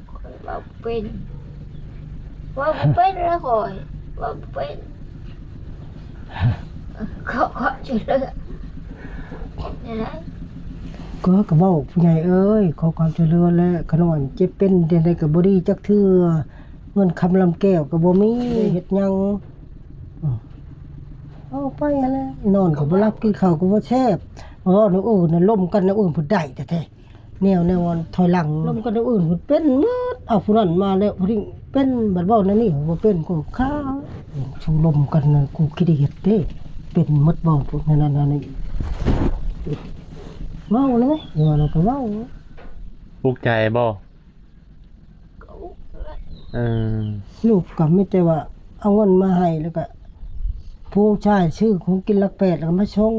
ຂ້ອຍເວົ້າເປັນ ເວົ້າບໍ່ເປັນແລ້ວຂ້ອຍ ເວົ້າບໍ່ເປັນ ຂໍຄວາມຊ່ວຍເຫຼືອແນວໃດ? ກໍ ກໍເວົ້າຜູ້ໃຫຍ່ເອີຍ ຂໍຄວາມຊ່ວຍເຫຼືອແຫຼະ ຂະນ້ອຍເຈັບເປັນຈັ່ງໃດກໍບໍ່ດີຈັກເທື່ອ ເງິນຄຳລຳແກ້ວກໍບໍ່ມີ ເຮັດຫຍັງ ເອີ ເອົາໄປຫັ້ນແຫຼະ ນອນກໍບໍ່ຫຼັບ ກິນເຂົ້າກໍບໍ່ແຊບ ເວົ້າແນວອື່ນນະ ລົມກັນແນວອື່ນພຸ້ນໄດ້ແທ້ໆ ແນວ ແນວອັນຖອຍຫຼັງ ລົມກັນແນວອື່ນພຸ້ນເປັນໝົດ ເອົາຜູ້ນັ້ນມາແລ້ວຜູ້ນີ້ເປັນ ບັດເວົ້າແນວນີ້ບໍ່ເປັນ ກູຂ້າ ຊູລົມກັນນະ ກູຂີ້ດຽດເດ້ ເປັນໝົດບໍ່ພວກນັ້ນນັ້ນນີ້ ເວົ້າແລ້ວເນາະ ເວົ້າແລ້ວກໍເວົ້າ ອຸກໃຈບໍ່? ເອີ ລູກກໍມີແຕ່ວ່າເອົາເງິນມາໃຫ້ ແລ້ວກໍຜູ້ຊາຍຊື້ຂອງກິນຫຼັກແປດ ແລ້ວກໍມາສົ່ງ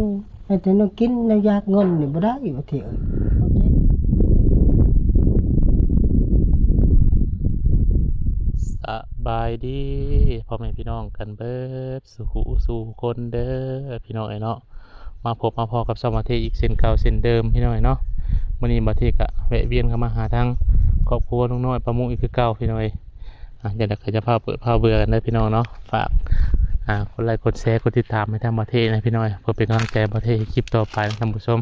ໃຫ້ແຕ່ແນວກິນແນວຢາກ ເງິນນີ້ບໍ່ໄດ້ວ່າເທເອີຍ. ສະບາຍດີພໍ່ແມ່ພີ່ນ້ອງກັນເບີດ ສູ່ຜູ້ສູ່ຄົນເດີພີ່ນ້ອງເອີຍເນາະ ມາພົບມາພໍ້ກັບຊ່ອງບ່າວເທອີກເຊັ່ນເກົ່າເຊັ່ນເດີມພີ່ນ້ອງເອີຍເນາະ. ມື້ນີ້ບ່າວເທກະແວະວຽນເຂົ້າມາຫາທາງຄອບຄົວລຸງນ້ອຍປ້າມຸກອີກຄືເກົ່າພີ່ນ້ອງເອີຍ. ອ່າ ຈັ່ງໃດກໍຢ່າພາເບື່ອພາເບື່ອກັນເດີພີ່ນ້ອງເນາະ ຝາກ ອ່າ ກົດໄລກົດແຊກົດຕິດຕາມໃຫ້ທາງບ່າວເທນະພີ່ນ້ອງເອີຍ ເພື່ອເປັນກຳລັງໃຈບ່າວເທເຮັດຄລິບຕໍ່ໄປນະທ່ານຜູ້ຊົມ.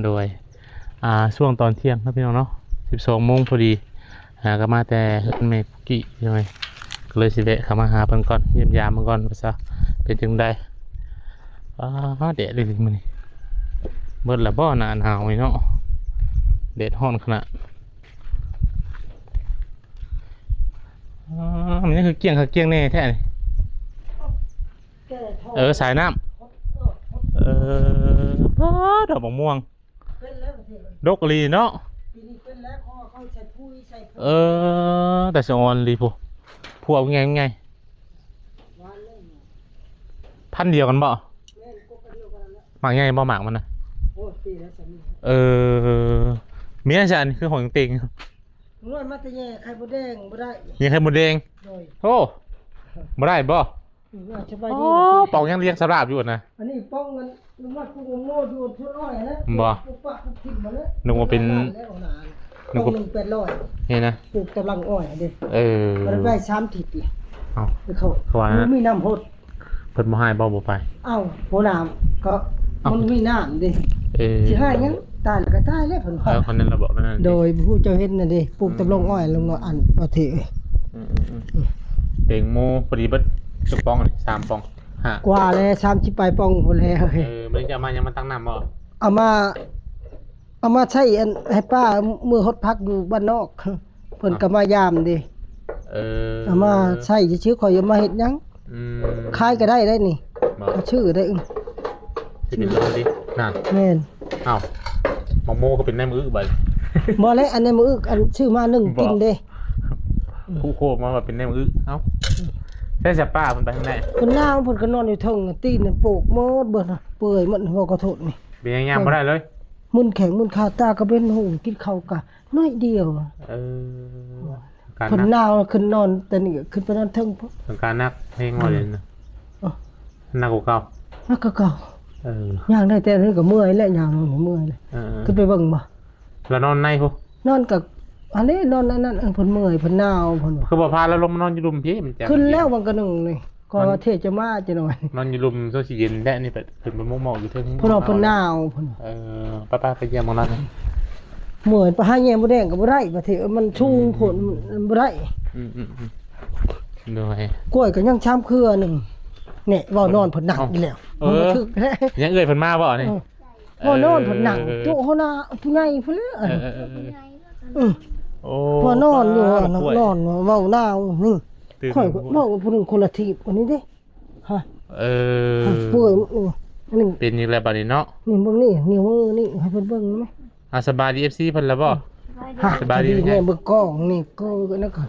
ໂດຍ ອ່າ ຊ່ວງຕອນທ່ຽງເນາະພີ່ນ້ອງເນາະ ສິບສອງໂມງພໍດີ ອ່າ ກໍມາແຕ່ເຮືອນແມ່ກຸກກີ້ພີ່ນ້ອງເອີຍ ກໍເລີຍຊິແວະເຂົ້າມາຫາເພິ່ນກ່ອນ ຢ້ຽມຢາມເພິ່ນກ່ອນວ່າຊະ ເປັນຈັ່ງໃດ. ອ້າ ແດດເລີຍມື້ນີ້ ເບິດລະບໍ່ໜ້າໜາວນີ້ເນາະ ແດດຮ້ອນຂະໜາດ. ອໍ ມັນຍັງຄືກ້ຽງຄັກກ້ຽງແນ່ແທ້ນີ້ ແກ່ທໍ່ ເອີ ສາຍນ້ຳ ເອີ ເອີ ປາດ ດອກບັກມ່ວງ ເປັນແລ້ວປະເທດ ດົກອີ່ຫຼີເນາະ ປີນີ້ເປັນແລ້ວ ເຂົາໃສ່ປຸ໋ຍໃສ່ ເອີ ແຕ່ສະອອນອີ່ຫຼີພຸ້ນ ພວກໃຫຍ່ໆ ຫວານເລີຍ ພັນດຽວກັນບໍ່? ແມ່ນ ກົກກັນດຽວກັນນັ້ນແຫຼະ ໝາກໃຫຍ່ບໍ່ໝາກມັນນະ? ໂອ້ ປີແລ້ວຊະມີ ເອີ ເມຍຊັ້ນຄືຂອງເຕັງ ນ້ອຍມາແຕ່ແຍ່ໄຂ່ມົດແດງບໍ່ໄດ້ ແຍ່ໄຂ່ມົດແດງ ໂດຍ ໂອ້ ບໍ່ໄດ້ບໍ່? ອືມ ສະບາຍດີ ອໍ ປອງຍັງລຽງສະຫຼາບຢູ່ຫັ້ນນະ ອັນນີ້ປອງເງິນ ລຸງມາປຸກໂມຢູ່ສວນອ້ອຍຫັ້ນແຫຼະ ບໍ່ ປຸກປະປຸກຖິ້ມຫັ້ນແຫຼະ ນຶກວ່າເປັນ ແລ້ວຫັ້ນນະ ນຶກວ່າ ປອງໜຶ່ງແປດຮ້ອຍ ເຫັນນະ ປູກຕາຫຼັງອ້ອຍຫັ້ນເດ້ ເອີ ມັນໄດ້ສາມທິດແລ້ວ ເອົ້າ ເຂົາ ເຂົາວ່າ ບໍ່ມີນ້ຳຫົດ ເພິ່ນບໍ່ໃຫ້ບໍ່ ບໍ່ໄປ ເອົ້າ ຫົວໜ້າກໍ ເອົ້າ ມັນມີນ້ຳເດ້ ເອີ ຊິໃຫ້ຫຍັງ ຕາຍແລ້ວກໍຕາຍແລ້ວເພິ່ນວ່າ ເອີ ຄົນນັ້ນລະບອກນັ້ນ ໂດຍຜູ້ເຈົ້າເຫັນນັ້ນເດ້ ປູກຕາຫຼົງອ້ອຍລົງເນາະ ອັນປະເທດ ອືມໆໆ ແຕງໂມພໍດີເບິດຈັກປ່ອງນີ້ ສາມປ່ອງ ຫ້າ ກວ່າແລ້ວ ສາມສິບປາຍປ່ອງພຸ້ນແລ້ວ ເອີ ບໍ່ໄດ້ເອົາມາຫຍັງມາຕັກນ້ຳບໍ່? ເອົາມາ ເອົາມາໃຊ້ອັນໃຫ້ປ້າເມືອຫົດຜັກຢູ່ບ້ານນອກ ເພິ່ນກໍມາຢາມເດ້ ເອີ ເອົາມາໃຊ້ຊື່ໆ ຂ້ອຍເອົາມາເຮັດຫຍັງ ອືມ ຂາຍກໍໄດ້ໄດ໋ນີ້ ບໍ່ ກໍຊື້ໄດ້ ອືມ ຊິເປັນໂລເດ້ ນັ້ນ ແມ່ນ ເອົ້າ ໝາກໂມກໍເປັນໃນມື້ບາດ ບໍ່ແລ້ວ ອັນໃນມື້ອັນຊື້ມາໜຶ້ງກິນເດ້ ຜູ້ໂຄມາວ່າເປັນໃນມື້ ເອົ້າ ໃຊ້ສະປາເພິ່ນໄປທາງໃດ ເພິ່ນໜາວ ເພິ່ນກໍນອນຢູ່ເທິງ ຕີນໂປກໝົດເບິດ ເປື່ອຍໝົດ ບໍ່ ຂໍໂທດນີ້ ເປັນຫຍັງຍ່າງບໍ່ໄດ້ເລີຍ ມຶນແຂ້ງມຶນຂາ ຕາກໍເປັນຫູ ກິນເຂົ້າກໍ ໜ້ອຍດຽວ ເອີ ເພິ່ນໜາວຂຶ້ນນອນ ແຕ່ນີ້ຂຶ້ນໄປນອນເທິງພຸ້ນ ອາການໜັກແຮງບໍ່ເດນະ ເອີ ໜັກກວ່າເກົ່າ ໜັກກວ່າເກົ່າ ເອີ ຍ່າງໄດ້ແຕ່ນີ້ກໍເມື່ອຍແລ້ວ ຍ່າງນີ້ເມື່ອຍແລ້ວ ເອີ ຂຶ້ນໄປເບິ່ງບໍ່ ລາວນອນໃນພຸ້ນ ນອນກັບ ອັນນີ້ນອນອັນນັ້ນ ເອີ ເພິ່ນເມື່ອຍ ເພິ່ນໜາວ ເພິ່ນວ່າ ຄືບໍ່ພາລາວລົງມານອນຢູ່ລຸ່ມພີ້ ມັນຈະ ຂຶ້ນແລ້ວວັງກະໜຶ່ງນີ້ ກໍວ່າເທຈະມາຈະໜ້ອຍ ນອນຢູ່ລຸ່ມໂຊຊິເຢັນແລ້ວ ນີ້ໄປ ເພິ່ນໄປໝົກໝອກຢູ່ເທິງ ເພິ່ນວ່າເພິ່ນໜາວເພິ່ນ ເອີ ໄປໆ ໄປຢ້ຽມເບິ່ງນັ້ນ ເມື່ອຍ ໄປຫາແຍ່ມົດແດງກໍບໍ່ໄດ້ ປະເທດມັນສູງ ອືມ ໂພດ ມັນບໍ່ໄດ້ ອືມໆໆ ໂດຍ ກ້ວຍກໍຍັງຊາມເຄືອໜຶ່ງ ແນ່ ເວົ້ານອນເພິ່ນໜັກ ເອົ້າ ອີກແລ້ວ ເອີ ມັນບໍ່ຖືກແລ້ວ ຍັງເອື້ອຍເພິ່ນມາບໍ່ນີ້ ເອີ ເອີ ເວົ້ານອນເພິ່ນໜັກ ໂຕເຮົາໜ້າຜູ້ໃຫຍ່ພຸ້ນແຫຼະ ເອີໆໆ ອືມ ໂອ້ ເວົ້ານອນຢູ່ ນອນ ເວົ້ານາວນີ້ ຂ້ອຍເວົ້າກັບຜູ້ໜຶ່ງຄົນລະທີບອັນນີ້ເດ້ ຮະ ເອີ ເປື່ອຍ ອັນນີ້ ເປັນອີກແລ້ວບາດນີ້ເນາະ ນີ້ເບິ່ງນີ້ ນິ້ວມືນີ້ ໃຫ້ເພິ່ນເບິ່ງນຳ ອ່າ ສະບາຍດີ ເອັຟຊີ ເພິ່ນລະບໍ່? ສະບາຍດີ ສະບາຍດີ ແນ່ ເບິ່ງກ້ອງນີ້ ກໍນັ້ນກໍ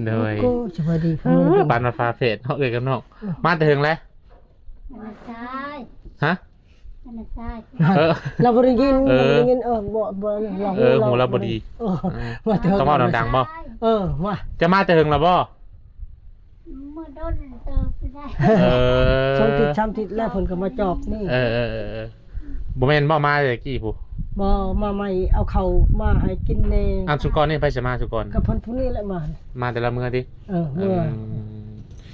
ໂດຍ ກໍສະບາຍດີ ເອີ ປານວ່າຝາແຝດເນາະ ເອື້ອຍກັບນ້ອງ ເອີ ມາແຕ່ເຖິງແລ້ວ ອັນນັ້ນຊາຍ ຮະ ອັນນັ້ນຊາຍ ເອີ ລາວບໍ່ໄດ້ຍິນ ເອີ ບໍ່ໄດ້ຍິນ ເອີ ບໍ່ ບໍ່ ເອີ ຫູລາວບໍ່ດີ ເອີ ເອີ ຕ້ອງເວົ້າດັງໆບໍ່? ເອີ ວ່າ ຈະມາແຕ່ເຖິງລະບໍ່? ເມື່ອດົນເຕີບໄດ້ ເອີ ສອງທິດສາມທິດແລ້ວເພິ່ນກໍມາຈອບນີ້ ເອີໆໆ ບໍ່ແມ່ນບໍ່ມາແຕ່ກີ້ພຸ້ນ ບໍ່ ມາໃໝ່ ເອົາເຂົ້າມາໃຫ້ກິນແດ່. ອ້າວ ສຸກອນນີ້ໃຜຊິມາ ສຸກອນ? ກໍເພິ່ນຜູ້ນີ້ແຫຼະມາ. ມາແຕ່ລະເມືອຕິ? ເອີ ເມືອ. ອືມ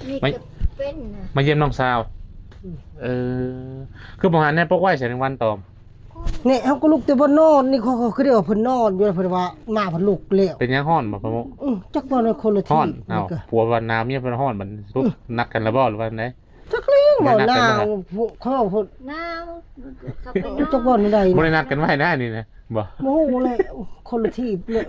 ນີ້ກໍເປັນນະ ມາຢ້ຽມນ້ອງສາວ. ອືມ ເອີ ຄືບໍ່ຫັນແນ່ ປົກໄວ້ໃສ ແມງວັນຕອມ. ນີ້ເຮົາກໍລຸກແຕ່ບໍ່ນອນນີ້ ເຂົາ ເຂົາຄືໄດ້ວ່າເພິ່ນນອນຢູ່ ເພິ່ນວ່າມາເພິ່ນລຸກແລ້ວ. ເປັນຫຍັງ ຮ້ອນບໍ່ ປາໂມ? ອື ຈັກວ່າຄົນລະທີບ. ອ້າວ ຜົວວ່າໜາວ ເມຍເພິ່ນຮ້ອນ ບັດນີ້ ອື ນັດກັນລະບໍ່ ຫຼືວ່າໃດ? ຈັກແລ້ວ ບໍ່ໄດ້ນັດກັນ ໜາວ ເຂົາເພິ່ນ ໜາວ ຈັກວ່າໃດ. ບໍ່ໄດ້ນັດກັນໄວ້ນະ ນີ້ນະ ບໍ່ ບໍ່ຮູ້ແຫຼະ ຄົນລະທີບເລີຍ.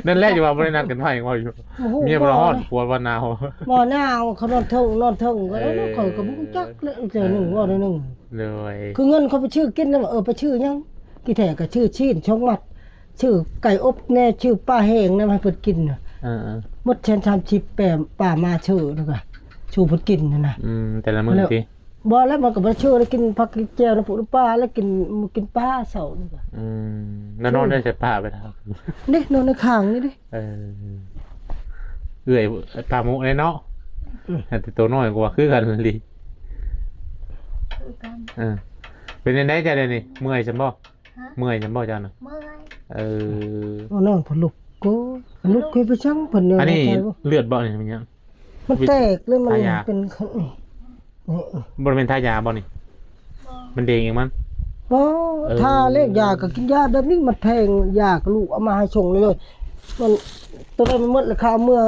ນັ້ນແຫຼະ ຈະວ່າບໍ່ໄດ້ນັດກັນໄວ້ ຍັງເວົ້າຢູ່. ບໍ່ຮູ້ ເມຍເພິ່ນຮ້ອນ ຜົວວ່າໜາວ ບໍ່ ໜາວ ເຂົານອນເທິງ ນອນເທິງ. ເອີ ຂ້ອຍກໍບໍ່ຮູ້ຈັກແຫຼະ ເທື່ອໜຶ່ງ ເອີ ເວົ້າໜຶ່ງ. ໂດຍ ຄືເງິນເຂົາໄປຊື້ກິນນະ ເອີ ໄປຊື້ຫຍັງ? ທີ່ແທ້ກໍຊື້ຊີ້ນສອງມັດ ຊື້ໄກ່ອົບແດ່ ຊື້ປາແຫ້ງນຳໃຫ້ເພິ່ນກິນນະ. ເອີໆ ໝົດແສນສາມສິບ ແປ ປາມາຊື້ ແລ້ວກໍສູ່ເພິ່ນກິນຫັ້ນນະ. ອືມ ແຕ່ລະມື້ຕິ? ບໍ່ແລ້ວ ມັນກໍບໍ່ໄດ້ຊື້ ໄດ້ກິນຜັກກິນແຈ່ວນຳປູນຳປາ ແລ້ວກິນ ກິນປາເຊົ້ານີ້ກໍ. ອືມ ແລ້ວນອນໄດ້ໃສ ປາໄປທາງນີ້ ນອນໃນຂ້າງນີ້ເດ້. ເອີ ເອື້ອຍປາໂມະເດ້ເນາະ. ອືມ ແຕ່ໂຕນ້ອຍກວ່າຄືກັນອີ່ຫຼີ. ຄືກັນ. ເອີ ເປັນຈັ່ງໃດເຈົ້າດຽວນີ້ ເມື່ອຍຊັ້ນບໍ່? ຮະ? ເມື່ອຍຊັ້ນບໍ່ເຈົ້ານະ? ເມື່ອຍ. ເອີ ໂອ້ ນອນເພິ່ນລຸກ ໂອ້ຍ ລຸກຄືໄປສັງເພິ່ນແນວ. ອັນນີ້ເລືອດບໍ່ນີ້ ມັນຫຍັງ? ມັນແຕກເລີຍ ມັນເປັນ ບໍ່ໄດ້ແມ່ນທາຢາບໍ່ນີ້? ບໍ່ ມັນເດ້ງເອງມັນ. ບໍ່ ເອີ ທາແລ້ວ ຢາກໍກິນຢາແບບນີ້ ມັນແພງ ຢາກໍລູກເອົາມາໃຫ້ສົ່ງເລີຍ. ມັນ ໂຕນັ້ນມັນໝົດລາຄາ ເມື່ອ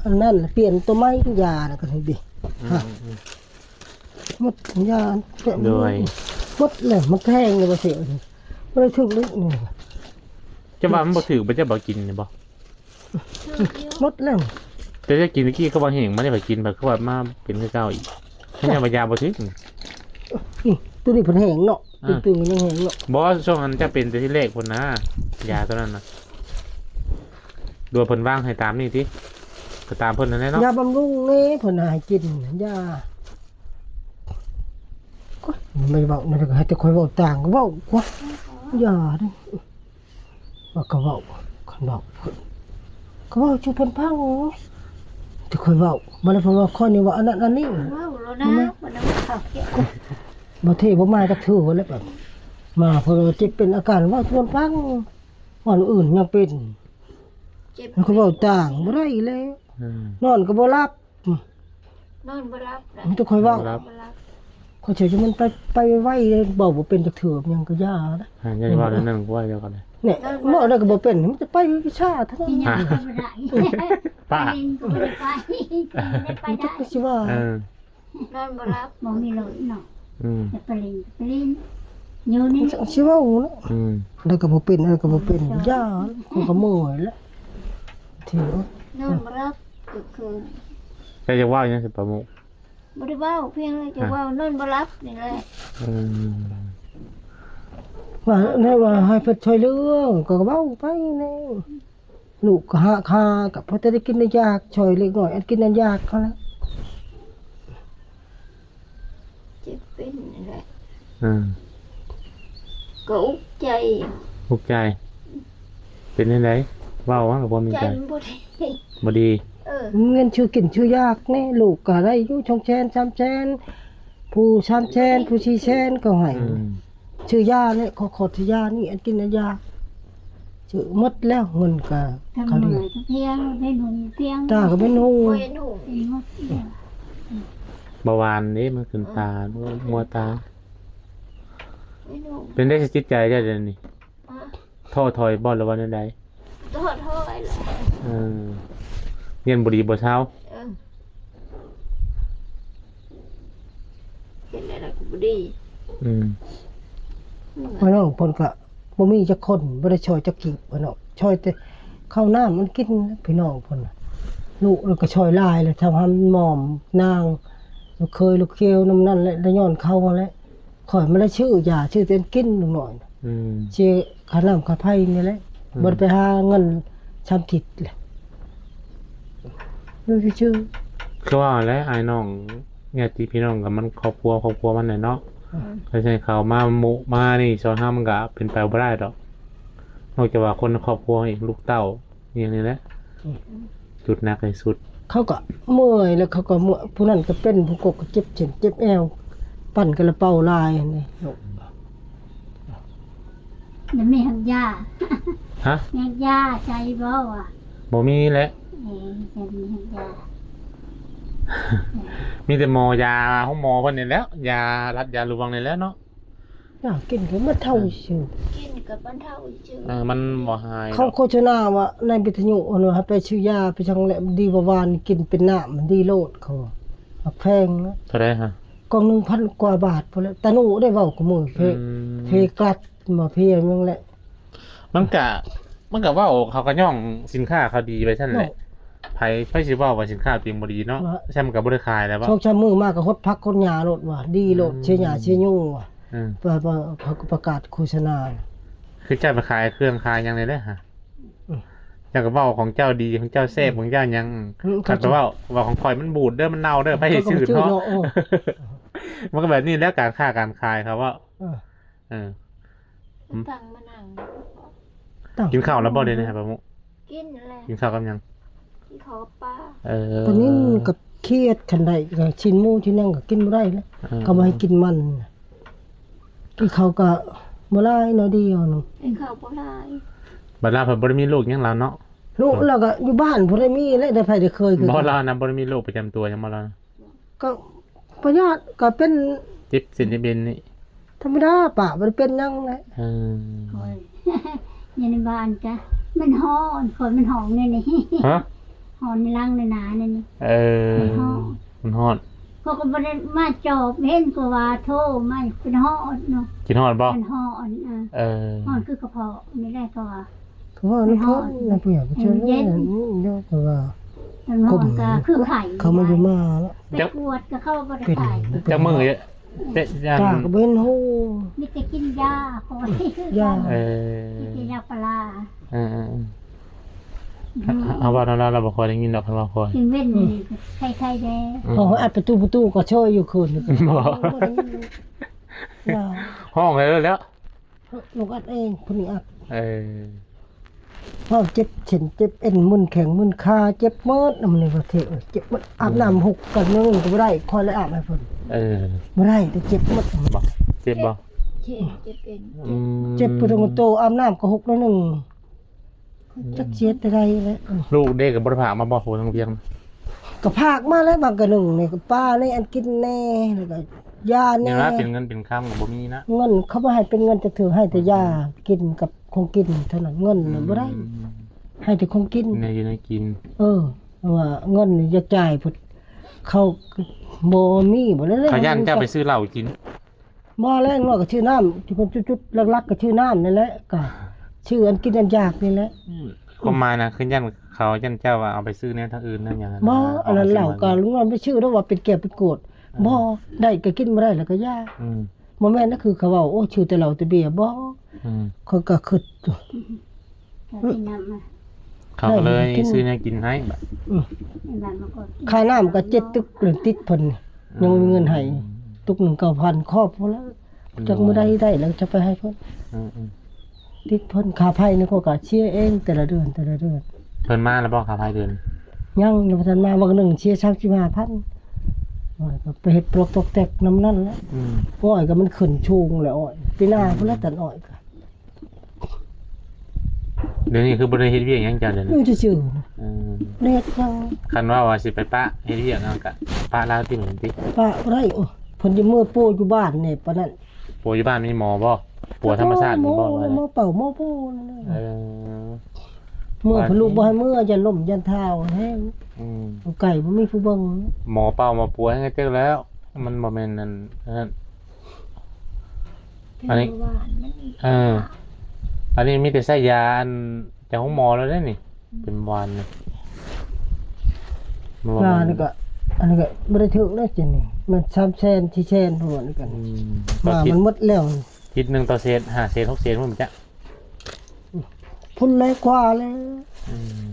ອັນນັ້ນ ປ່ຽນໂຕໃໝ່ ຢານະກໍໄດ້ເດ້. ອືມ ຮະ ອືມ ໝົດຢາ ໂດຍ ໝົດແລ້ວ ມັນແພງເລີຍ ບໍ່ເສຍ ບໍ່ໄດ້ຖືກເລີຍ. ຈະວ່າມັນບໍ່ຖືກ ບໍ່ຈະບໍ່ກິນນີ້ບໍ່? ໝົດແລ້ວ ແຕ່ຈະກິນຕະກີ້ຄືວ່າແຫ້ງ ມານີ້ໄປກິນ ໄປຄືວ່າມາເປັນຄືເກົ່າອີກ. ເພິ່ນຍັງວ່າຢາບໍ່ຖືກ. ອື ໂຕນີ້ເພິ່ນແຫ້ງເນາະ. ອ່າ ຕຶງໆ ຍັງແຫ້ງເນາະ. ບໍ່ ຊ່ວງນັ້ນຈະເປັນແຕ່ທີແລກພຸ້ນນະ ຢາໂຕນັ້ນນະ. ຫຼືວ່າເພິ່ນວາງໃຫ້ຕາມນີ້ຕິ? ກໍຕາມເພິ່ນນັ້ນແຫຼະເນາະ. ຢາບຳລຸງນີ້ເພິ່ນໃຫ້ກິນ ຢາ ໂອ້ຍ ໄມ່ເວົ້ານະ ໃຫ້ແຕ່ຂ້ອຍເວົ້າຕ່າງ ເວົ້າກວ່າ ຢ່າເດ້. ວ່າກໍເວົ້າ ຄັນເວົ້າ ກໍເວົ້າສູ່ເພິ່ນຟັງ ແຕ່ຂ້ອຍເວົ້າ ບໍ່ໄດ້ເພິ່ນວ່າຂ້ອຍນີ້ວ່າອັນນັ້ນອັນນີ້. ເວົ້າໂລດນະ ບໍ່ໄດ້ເວົ້າເຂົາ. ບໍ່ເທ ບໍ່ມາຈັກເທື່ອແລ້ວ ມາເພິ່ນວ່າເຈັບເປັນອາການ ເວົ້າສູ່ເພິ່ນຟັງ ວ່າອັນອື່ນຍັງເປັນ ເຈັບ ມັນກໍເວົ້າຕ່າງບໍ່ໄດ້ແລ້ວ. ອືມ ນອນກໍບໍ່ຫຼັບ. ອືມ ນອນບໍ່ຫຼັບນະ ມີແຕ່ຂ້ອຍເວົ້າ ນອນບໍ່ຫຼັບ. ຂ້ອຍເຊື່ອວ່າມັນໄປ ໄປໄວເດ້ ເວົ້າບໍ່ເປັນຈັກເທື່ອ ຫຍັງກໍຢ່ານະ. ຫາ ຢ່າເວົ້າແນວນັ້ນ ວ່າແນວນັ້ນ. ນີ້ ເວົ້າໄດ້ກໍບໍ່ເປັນ ມັນຈະໄປວິຊາເທົ່ານັ້ນ. ກິນຫຍັງກໍບໍ່ໄດ້ ປະ ໄປຫຼິ້ນກໍບໍ່ໄດ້ໄປ ໄດ້ໄປ ມັນຈັກ ໄດ້ ກໍຊິວ່າ ເອີ ນອນບໍ່ຫຼັບ ບໍ່ມີລົມເນາະ. ອືມ ຈະໄປຫຼິ້ນ ໄປຫຼິ້ນ ຢູ່ນີ້ ຊິເວົ້າເນາະ. ອືມ ໄດ້ກໍບໍ່ເປັນ ໄດ້ກໍບໍ່ເປັນ ຢ່າ ຂ້ອຍກໍເມື່ອຍແລ້ວ ທີ່ ນອນບໍ່ຫຼັບ ຄື ເຈົ້າຢາກເວົ້າຫຍັງຊິປາໂມກ? ບໍ່ໄດ້ເວົ້າ ພຽງແຕ່ຈະເວົ້າ ນອນບໍ່ຫຼັບນີ້ແຫຼະ. ອືມ ວ່າ ແນວວ່າໃຫ້ເພິ່ນຊ່ວຍເຫຼືອ ກໍເວົ້າໄປແນວ ລູກກໍຫາກຫາ ກໍພໍແຕ່ໄດ້ກິນໄດ້ຢາກ ຊ່ອຍເລັກນ້ອຍ ອັນກິນອັນຢາກເຂົາແຫຼະ. ເຈັບເປັນນີ້ແຫຼະ. ອືມ ກໍອຸກໃຈ ອຸກໃຈ. ເປັນຈັ່ງໃດ? ເວົ້າວ່າບໍ່ມີໃຈ ໃຈມັນບໍ່ດີ ບໍ່ດີ. ເອີ ເງິນຊື້ກິນຊື້ຢາກນີ້ ລູກກໍໄດ້ຢູ່ສອງແສນ ສາມແສນ ຜູ້ສາມແສນ ຜູ້ສີ່ແສນກໍໃຫ້. ອືມ ຊື້ຢານີ້ ຂໍ ຂໍຊື້ຢານີ້ ອັນກິນອັນຢາ ຊື້ໝົດແລ້ວ ເງິນກໍ ຕາ ເຂົາ ເມື່ອຍ ເພຍງ ເປັນຫຸ່ງ ເພຍງ ຕາກໍເປັນຫຸ່ງ ເປັນໝົດ. ເບົາຫວານເດ້ ມັນຂຶ້ນຕາ ອືມ ມັວຕາ. ເປັນຫຸ່ງ ເປັນໄດ້ ຊິຈິດໃຈເຈົ້າດຽວນີ້? ຮະ ທໍ້ຖອຍບໍ່ ຫຼືວ່າແນວໃດ? ທໍ້ຖອຍແຫຼະ. ເອີ ຮຽນບໍ່ດີບໍ່ເຊົາ. ເອີ ເຮັດແນວໃດກໍບໍ່ດີ. ອືມ ອືມ ພີ່ນ້ອງເພິ່ນກໍບໍ່ມີຈັກຄົນ ບໍ່ໄດ້ຊ່ອຍຈັກກີບ ພີ່ນ້ອງ ຊ່ອຍແຕ່ເຂົ້ານ້ຳມັນກິນ. ພີ່ນ້ອງເພິ່ນ ລູກກໍຊ່ອຍຫຼາຍແລ້ວ ທຳຫຳໝອມນາງ ລູກເຂີຍ ລູກຂຽວ ນຳນັ້ນແຫຼະ ໄດ້ຍ້ອນເຂົາຫັ້ນແຫຼະ. ຂ້ອຍມັນໄດ້ຊື້ຢາ ຊື້ແຕ່ກິນ ລຸງນ້ອຍ. ອືມ ຊື້ຄ່ານ້ຳຄ່າໄຟນີ້ແຫຼະ. ອືມ ບໍ່ໄດ້ໄປຫາເງິນຊາມທິດແຫຼະ ຢູ່ຊື່ໆ. ຄືວ່າແຫຼະ ອ້າຍນ້ອງ ຍາດຕິພີ່ນ້ອງກັບມັນ ຄອບຄົວ ຄອບຄົວມັນແຫຼະເນາະ. ອືມ ຄັນຊິໃຫ້ເຂົາມາໂມະມານີ້ ຊ່ອຍເຮົາມັນກະເປັນໄປບໍ່ໄດ້ດອກ ນອກຈາກວ່າຄົນໃນຄອບຄົວເອງ ລູກເຕົ້າ ອີ່ຫຍັງນີ້ແຫຼະ. ອືມ ຈຸດໜັກທີ່ສຸດ. ເຂົາກໍເມື່ອຍ ແລ້ວເຂົາກໍເມື່ອຍ ຜູ້ນັ້ນກໍເປັນ ຜູ້ກົກກໍເຈັບເສັ້ນເຈັບແອວ ປັ່ນກະລະເປົາຫຼາຍຫັ້ນເດ້. ອືມ ເ ແລ້ວມີຮັກຢາ ຮະ? ມີຮັກຢາໃຊ້ບໍ່ວະ? ບໍ່ມີແຫຼະ ເອີ ບໍ່ມີຮັກຢາ ມີແຕ່ໝໍຢາໂຮງໝໍເພິ່ນນີ້ແຫຼະ ຢາລັດຢາຫຼວງນີ້ແຫຼະເນາະ. ຢາກິນກໍບັນເທົາຊື່ ກິນກໍບັນເທົາຊື່ ເອີ ມັນບໍ່ຫາຍດອກ. ເຂົາໂຄສະນາວ່າໃນວິທະຍຸ ອັນວ່າໃຫ້ໄປຊື້ຢາໄປສັງແຫຼະ ດີກວ່າຫວານ ກິນເປັນນ້ຳ ມັນດີໂລດ ເຂົາວ່າ. ບັກແພງນະ. ເທົ່າໃດຮະ? ກ່ອງໜຶ່ງພັນກວ່າບາດພຸ້ນແຫຼະ. ຕາໜູໄດ້ເວົ້າກັບໝູ່ເພ ອືມ ເພກລັດ ໝໍເພຫຍັງແຫຼະ. ມັນກະ ມັນກະເວົ້າ ເຂົາກະຍ້ອງສິນຄ້າເຂົາດີໄປຊັ້ນແຫຼະ ເນາະ. ໃຜ ໃຜຊິເວົ້າວ່າສິນຄ້າຕົວເອງບໍ່ດີເນາະ ວ່າ ຊ້ຳກະບໍ່ໄດ້ຂາຍແລ້ວເວົ້າ. ສອງສາມມື້ມາກະຫົດຜັກຫົດຫຍ້າໂລດວ່າ ດີໂລດ ອືມ ເສຍຫຍ້າເສຍຍຸງວ່າ. ອືມ ວ່າ ວ່າເຂົາກະປະກາດໂຄສະນາ ຄືເຈົ້າໄປຂາຍເຄື່ອງຂາຍຫຍັງນີ້ແຫຼະຫະ. ອືມ ເຈົ້າກະເວົ້າຂອງເຈົ້າດີ ຂອງເຈົ້າແຊບ ອືມ ຂອງເຈົ້າຫຍັງ ອືມ ຄັນໄປເວົ້າ ເຂົາ ເວົ້າຂອງຂ້ອຍມັນບູດເດີ ມັນເນົ່າເດີ ໃຜຊິຊື້ເນາະ. ໂອ້ ມັນກະແບບນີ້ແຫຼະ ການຄ້າການຂາຍເຂົາເວົ້າ. ເອີ ອືມ ຕັ້ງມານັ່ງ ຕັ້ງ ກິນເຂົ້າແລ້ວບໍ່ດຽວນີ້ ປາໂມະ? ກິນແລ້ວ. ກິນເຂົ້າກັບຫຍັງ? ກິນເຂົ້າກັບປາ. ເອີ ປານິນກັບຂຽດ ຄັນໄດ້ກະຊີ້ນໝູຊີ້ນຫຍັງກະກິນບໍ່ໄດ້ແລ້ວ ເອີ ເຂົາບໍ່ໃຫ້ກິນມັນ. ກິນເຂົ້າກະບໍ່ຫຼາຍ ໜ້ອຍດຽວໜຶ່ງ ກິນເຂົ້າບໍ່ຫຼາຍ. ບັດລາວເພິ່ນບໍ່ໄດ້ມີລູກຫຍັງລາວເນາະ. ລູກລາວກະຢູ່ບ້ານບໍ່ໄດ້ມີແຫຼະ ໄດ້ໃຜໄດ້ເຄີຍຄືກັນ. ບໍ່ ລາວນະບໍ່ໄດ້ມີໂລກປະຈຳຕົວຫຍັງບໍ່ລາວນະ? ກະພະຍາດກະເປັນ ເຈັບເສັ້ນເຈັບເອັນນີ້ ທຳມະດາ ປາບໍ່ໄດ້ເປັນຫຍັງແຫຼະ. ເອີ ໂອ້ຍ ຢູ່ໃນບ້ານກະມັນຮ້ອນ ຂ້ອຍມັນຮ້ອນແນວນີ້. ຮະ? ຮ້ອນໃນຫຼັງໃນໜ້າແນວນີ້. ເອີ ມັນຮ້ອນ ມັນຮ້ອນ. ຂ້ອຍກະບໍ່ໄດ້ມາຈອບ ເຫັນກະວ່າໂທມາ ຄິດຮອດເນາະ. ຄິດຮອດບໍ່? ມັນຮ້ອນ ເອີ ເອີ ຮ້ອນຄືກະເພາະນີ້ແຫຼະ ເພາະວ່າ ຄືວ່າມັນຮ້ອນນະ ຜູ້ໃຫຍ່ຜູ້ຊາຍ ມັນເຢັນ ເນາະ ເພາະວ່າ ມັນຮ້ອນກະຄືໄຂ້ ເຂົາມາຢູ່ມາເນາະ ໄປກວດກະເຂົາບໍ່ໄດ້ໄຂ້. ຈັກມື້ ເປັນ ຈັກ ກະບໍ່ເຫັນຮູ້ ມີແຕ່ກິນຢາ ຢາ. ເອີ ມີແຕ່ຢາປາລາ. ເອີໆໆ ອືມ ເຮົາເວົ້ານຳລາວ ລາວບໍ່ຄ່ອຍໄດ້ຍິນດອກ ຄັນເວົ້າຄ່ອຍ ກິນເວັນນີ້ໄຄໆແດ່. ອືມ ເຮົາອັດປະຕູ ປະຕູກະເຊີຍຢູ່ຄືນນີ້. ບໍ່ ຮ້ອງແລ້ວ ແລ້ວ ລູກອັດເອງ ຜູ້ນີ້ອັດ. ເອີ ເວົ້າເຈັບເສັ້ນເຈັບເອັນ ມຶນແຂ້ງມຶນຂາ ເຈັບໝົດ. ອັນນີ້ວ່າເທ ເອີ ເຈັບໝົດ ອາບນ້ຳ ອືມ ຫົກກັນຍັງກະບໍ່ໄດ້ ຂ້ອຍເລີຍອາບໃຫ້ເພິ່ນ. ເອີ ບໍ່ໄດ້ ແຕ່ເຈັບໝົດ. ບໍ່ ເຈັບບໍ່? ເຈັບ ເຈັບເອັນ. ອືມ ເຈັບປະຕູໂຕ ອາບນ້ຳກະຫົກໜ້ອຍໜຶ່ງ. ອືມ ຈັກຊິເຮັດແນວໃດແຫຼະ. ລູກເດ້ກະບໍ່ໄດ້ພາກມາບໍ່ ໂຫ ທາງວຽງ? ກະພາກມາແລ້ວ ບາງກະໜຶ່ງນີ້ກະປາແດ່ ອັນກິນແດ່ ແລ້ວກະຢາແດ່. ເປັນເງິນເປັນຄຳກະບໍ່ມີນະ ເງິນເຂົາບໍ່ໃຫ້ເປັນເງິນຈັກເທື່ອ ໃຫ້ແຕ່ຢາ ອືມ ກິນກັບຂອງກິນເທົ່ານັ້ນ ເງິນ ອືມ ບໍ່ໄດ້ ໃຫ້ແຕ່ຂອງກິນ ແນວຢູ່ແນວກິນ. ເອີ ເພາະວ່າເງິນນີ້ຢາກຈ່າຍພຸ້ນ ເຂົາບໍ່ມີ ບໍ່ໄດ້ ເຂົາຢ້ານເຈົ້າໄປຊື້ເຫຼົ້າກິນ. ບໍ່ແລ້ວ ນ້ອຍກະຊື້ນ້ຳ ຈຸດໆ ຫຼັກໆກະຊື້ນ້ຳນີ້ແຫຼະ ກະຊື້ອັນກິນອັນຢາກນີ້ແຫຼະ. ອືມ ຄວາມໝາຍນະ ຄືຢ້ານເຂົາ ຢ້ານເຈົ້າວ່າເອົາໄປຊື້ແນວທາງອື່ນແນວຫຍັງຫັ້ນນະ. ບໍ່ ອັນນັ້ນເຫຼົ້າກະລຸງນ້ອຍໄປຊື້ ຫຼືວ່າເປັນແກ້ວເປັນກວດ. ເອີ ບໍ່ ໄດ້ກະກິນ ບໍ່ໄດ້ລະກະຢ່າ. ອືມ ບໍ່ແມ່ນນະ ຄືເຂົາເວົ້າ ໂອ້ ຊື້ແຕ່ເຫຼົ້າແຕ່ເບຍ ບໍ່. ອືມ ຂ້ອຍກະຄຶດຢູ່ ເຂົາກະເລີຍຊື້ແນວກິນໃຫ້ບາດ. ອືມ ຄ່ານ້ຳກະເຈັດຕຶກ ແລ້ວຕິດເພິ່ນ ອືມ ຍັງບໍ່ມີເງິນໃຫ້. ຕຶກໜຶ່ງເກົ້າພັນ ຄອບພຸ້ນລະ ຈັກມື້ໃດໄດ້ແລ້ວຈະໄປໃຫ້ເພິ່ນ. ອືມໆ ຕິດເພິ່ນ ຄ່າໄຟນີ້ຂ້ອຍກະເສຍເອງ ແຕ່ລະເດືອນ ແຕ່ລະເດືອນ. ເພິ່ນມາແລ້ວບໍ່ ຄ່າໄຟເດືອນ? ຍັງ ຍັງບໍ່ທັນມາ ວັນໜຶ່ງເສຍສາມສິບຫ້າພັນ. ໂອ້ຍ ກະໄປເຮັດປອກຕອກແຕກນຳນັ້ນແຫຼະ. ອືມ ອ້ອຍກະມັນຂຶ້ນສູງແລ້ວ ອ້ອຍ ປີໜ້າ ອືມ ພຸ້ນລະ ຕັດອ້ອຍກະ. ດຽວນີ້ຄືບໍ່ໄດ້ເຮັດວຽກຫຍັງເຈົ້າດຽວນີ້? ຢູ່ຊື່ໆ. ເອີ ບໍ່ໄດ້ເຮັດຫຍັງ. ຄັນວ່າວ່າຊິໄປປະເຮັດວຽກຫັ້ນກະປະລາວຕິ ແມ່ນຕິ? ປະບໍ່ໄດ້ ໂອ້ ເພິ່ນຈະເມືອປົວຢູ່ບ້ານແດ່ປານນັ້ນ. ປົວຢູ່ບ້ານມີໝໍບໍ່? ປົວທຳມະຊາດມີບໍ່? ໝໍ ໝໍເປົ່າ ໝໍປົວນັ້ນແຫຼະ. ເອີ ເມືອເພິ່ນລູກບໍ່ໃຫ້ເມືອ ຢ້ານລົ້ມຢ້ານທ້າວແຮງ. ອືມ ຢູ່ໄກບໍ່ມີຜູ້ເບິ່ງ. ໝໍເປົ່າໝໍປົວໃຫ້ເຈັບແລ້ວ ມັນບໍ່ແມ່ນອັນນັ້ນ. ອັນນີ້ ເອີ ອັນນີ້ມີແຕ່ໃຊ້ຢາອັນຈາກໂຮງໝໍແລ້ວເດ້ນີ້ ເປັນຫວານນີ້. ຢານີ້ກະ ອັນນີ້ກະບໍ່ໄດ້ຖືກເດ້ ເຈັດນີ້ ແມ່ນສາມແສນ ສີ່ແສນ ປະມານນີ້ກະ. ອືມ ຢາມັນໝົດແລ້ວ ທິດໜຶ່ງຕໍ່ເສດ ຫ້າເສນ ຫົກເສນພຸ້ນຈ້ະ. ພຸ້ນແຫຼະກວ່າແລ້ວ. ອືມ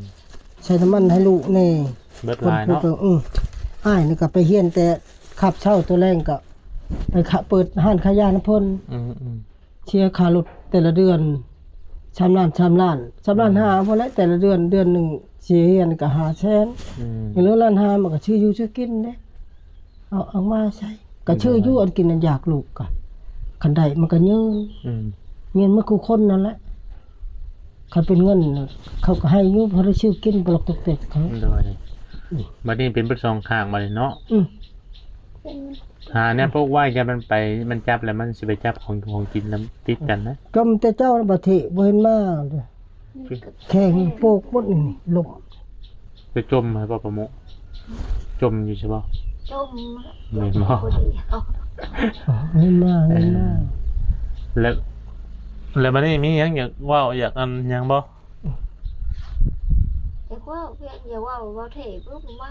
ໃສ່ນ້ຳມັນໃຫ້ລູກແດ່ ເບິດຫຼາຍເນາະ. ອືມ ອ້າຍນີ້ກະໄປຮຽນແຕ່ຄາບເຊົ້າ ຕອນແລງກະໄປເປີດຮ້ານຂາຍຢານຳເພິ່ນ. ອືມໆ ເສຍຄ່າລົດແຕ່ລະເດືອນສາມລ້ານ ສາມລ້ານ ສາມລ້ານຫ້າພຸ້ນແຫຼະ ແຕ່ລະເດືອນ ເດືອນໜຶ່ງເສຍຮຽນກະຫ້າແສນ. ອືມ ຍັງເຫຼືອລ້ານຫ້າ ມັນກະຊື້ຢູ່ຊື້ກິນເດ້. ເອົາ ເອົາມາໃຊ້ ກະຊື້ຢູ່ ອືມ ອັນກິນອັນຢາກລູກກະ ຄັນໄດ້ມັນກະຍືນ. ອືມ ແມ່ນໝົດຄູ່ຄົນນັ້ນແຫຼະ. ຄັນເປັນເງິນເຂົາກໍໃຫ້ຢູ່ ພໍໄດ້ຊື້ກິນປະລັອກຕອກແຕກເຂົາ. ໂດຍ. ບັດນີ້ເປັນເບິດສອງຂ້າງບັດນີ້ເນາະ. ອືມ. ຫາແນວປົກໄວ້ ຢ້ານມັນໄປ ມັນຈັບແລ້ວມັນຊິໄປຈັບຂອງ ຂອງກິນນຳຕິດກັນນະ. ຈົມແຕ່ເຊົ້ານະ ບາດເທບໍ່ເຫັນມາເດີ. ແຂ້ງໂປກໝົດນີ້ ລົມ. ໄປຈົມໃຫ້ບໍ່ປະໂມະ? ຈົມຢູ່ໃຊ່ບໍ່? ຈົມ. ແມ່ນບໍ່? ບໍ່ໄດ້ເອົາ. ເຫັນມາ ເຫັນມາ. ເອີ ແລ້ວ ແລ້ວບັດນີ້ມີຫຍັງຢາກເວົ້າ ຢາກອັນຫຍັງບໍ່? ຢາກເວົ້າພຽງ ຢາກເວົ້າ ເວົ້າເທບໍ່ມາ.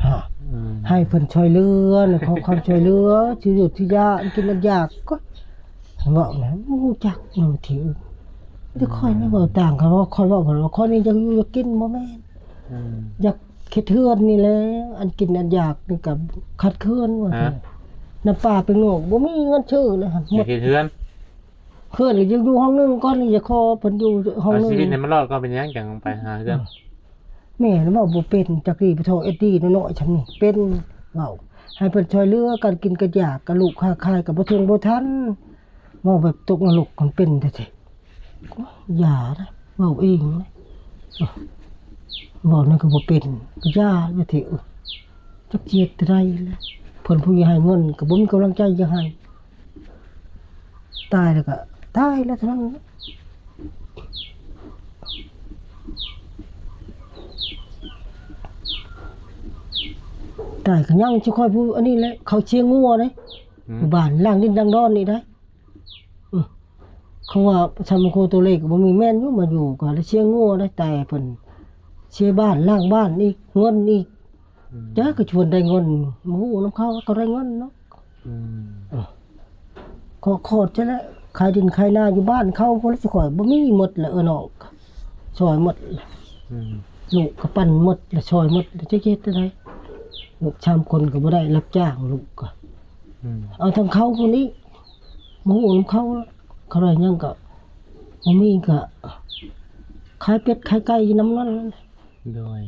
ຮະ. ອືມ. ໃຫ້ເພິ່ນຊ່ອຍເຫຼືອນະ ຂໍຄວາມຊ່ອຍເຫຼືອ ຊິຢູ່ຊິຢາ ອັນກິນອັນຢາກກໍ ເວົ້ານະ ບໍ່ຮູ້ຈັກນຳທີ່ອື່ນ. ແຕ່ຂ້ອຍນີ້ເວົ້າຕ່າງກັນ ວ່າຂ້ອຍເວົ້າ ເພິ່ນວ່າຂ້ອຍນີ້ຢາກຢູ່ຢາກກິນ ບໍ່ແມ່ນ. ອືມ. ຢາກເຮັດເຮືອນນີ້ແຫຼະ ອັນກິນອັນຢາກນີ້ກໍຂາດເຂີນວ່າ. ຮະ. ນ້ຳປາໄປງອກ ບໍ່ມີເງິນຊື້ເລີຍຫັ້ນ. ຢາກເຮັດເຮືອນ? ເຮືອນກໍຍັງຢູ່ຫ້ອງໜຶ່ງກ່ອນ ຢາກຂໍເພິ່ນຢູ່ຫ້ອງໜຶ່ງ. ເອົາຊີວິດໃຫ້ມັນລອດກ່ອນ ເປັນຫຍັງຈັ່ງໄປຫາເຮືອນ. ແມ່ນເວົ້າບໍ່ເປັນ ຈັກດີປະໂທເອັດດີນ້ອຍໆຊ່ຳນີ້ ເປັນເວົ້າ ໃຫ້ເພິ່ນຊ່ອຍເຫຼືອ ການກິນກະຢາກ ກະລູກຄ້າຂາຍກໍບໍ່ເຖິງບໍ່ທັນ ເວົ້າແບບຕົກນະລົກ ມັນເປັນແທ້ໆ. ຢ່ານະ ເວົ້າເອງນະ ເວົ້ານັ້ນກໍບໍ່ເປັນ ກໍຢ່າແທ້ໆ. ຈັກຊິເຮັດແນວໃດແຫຼະ ເພິ່ນຜູ້ໃຫຍ່ໃຫ້ເງິນກໍບໍ່ມີກຳລັງໃຈຈະໃຫ້ ຕາຍແລ້ວກໍຕາຍແລ້ວເທົ່ານັ້ນ ຕາຍກໍຍັງຊິຄ່ອຍຜູ້ອັນນີ້ແຫຼະ ເຂົາເຊຍງົວເດ້ ອືມ ຢູ່ບ້ານຫຼັງດິນຫຼັງດອນນີ້ໄດ໋. ອື ເຂົາວ່າຊຳໂຄໂຕເລກບໍ່ມີແມ່ນຢູ່ ມາຢູ່ກໍໄດ້ເຊຍງົວໄດ້ ແຕ່ເພິ່ນເຊຍບ້ານ ລ້າງບ້ານອີກ ເງິນອີກ ອືມ ຈັກກໍຊວນໄດ້ເງິນ ບໍ່ຮູ້ນຳເຂົາ ເຂົາໄດ້ເງິນເນາະ. ອືມ ເອີ ຂໍຂອດຊະແຫຼະ ຂາຍດິນຂາຍນາຢູ່ບ້ານເຂົາ ຜູ້ລະຊິຂ້ອຍບໍ່ມີໝົດແລ້ວ ເອີນ້ອງ ຊ່ອຍໝົດ. ອືມ ລູກກໍປັ່ນໝົດແລ້ວ ຊ່ອຍໝົດແລ້ວ ຈັກເຮັດຈັ່ງໃດ ລູກສາມຄົນກໍບໍ່ໄດ້ ຮັບຈ້າງລູກກໍ ອືມ ເອົາທາງເຂົາຜູ້ນີ້ ບໍ່ຮູ້ນຳເຂົາ ເຂົາໄດ້ຫຍັງກໍບໍ່ມີ ກໍຂາຍເປັດຂາຍໄກ່ຢູ່ນຳນັ້ນ. ໂດຍ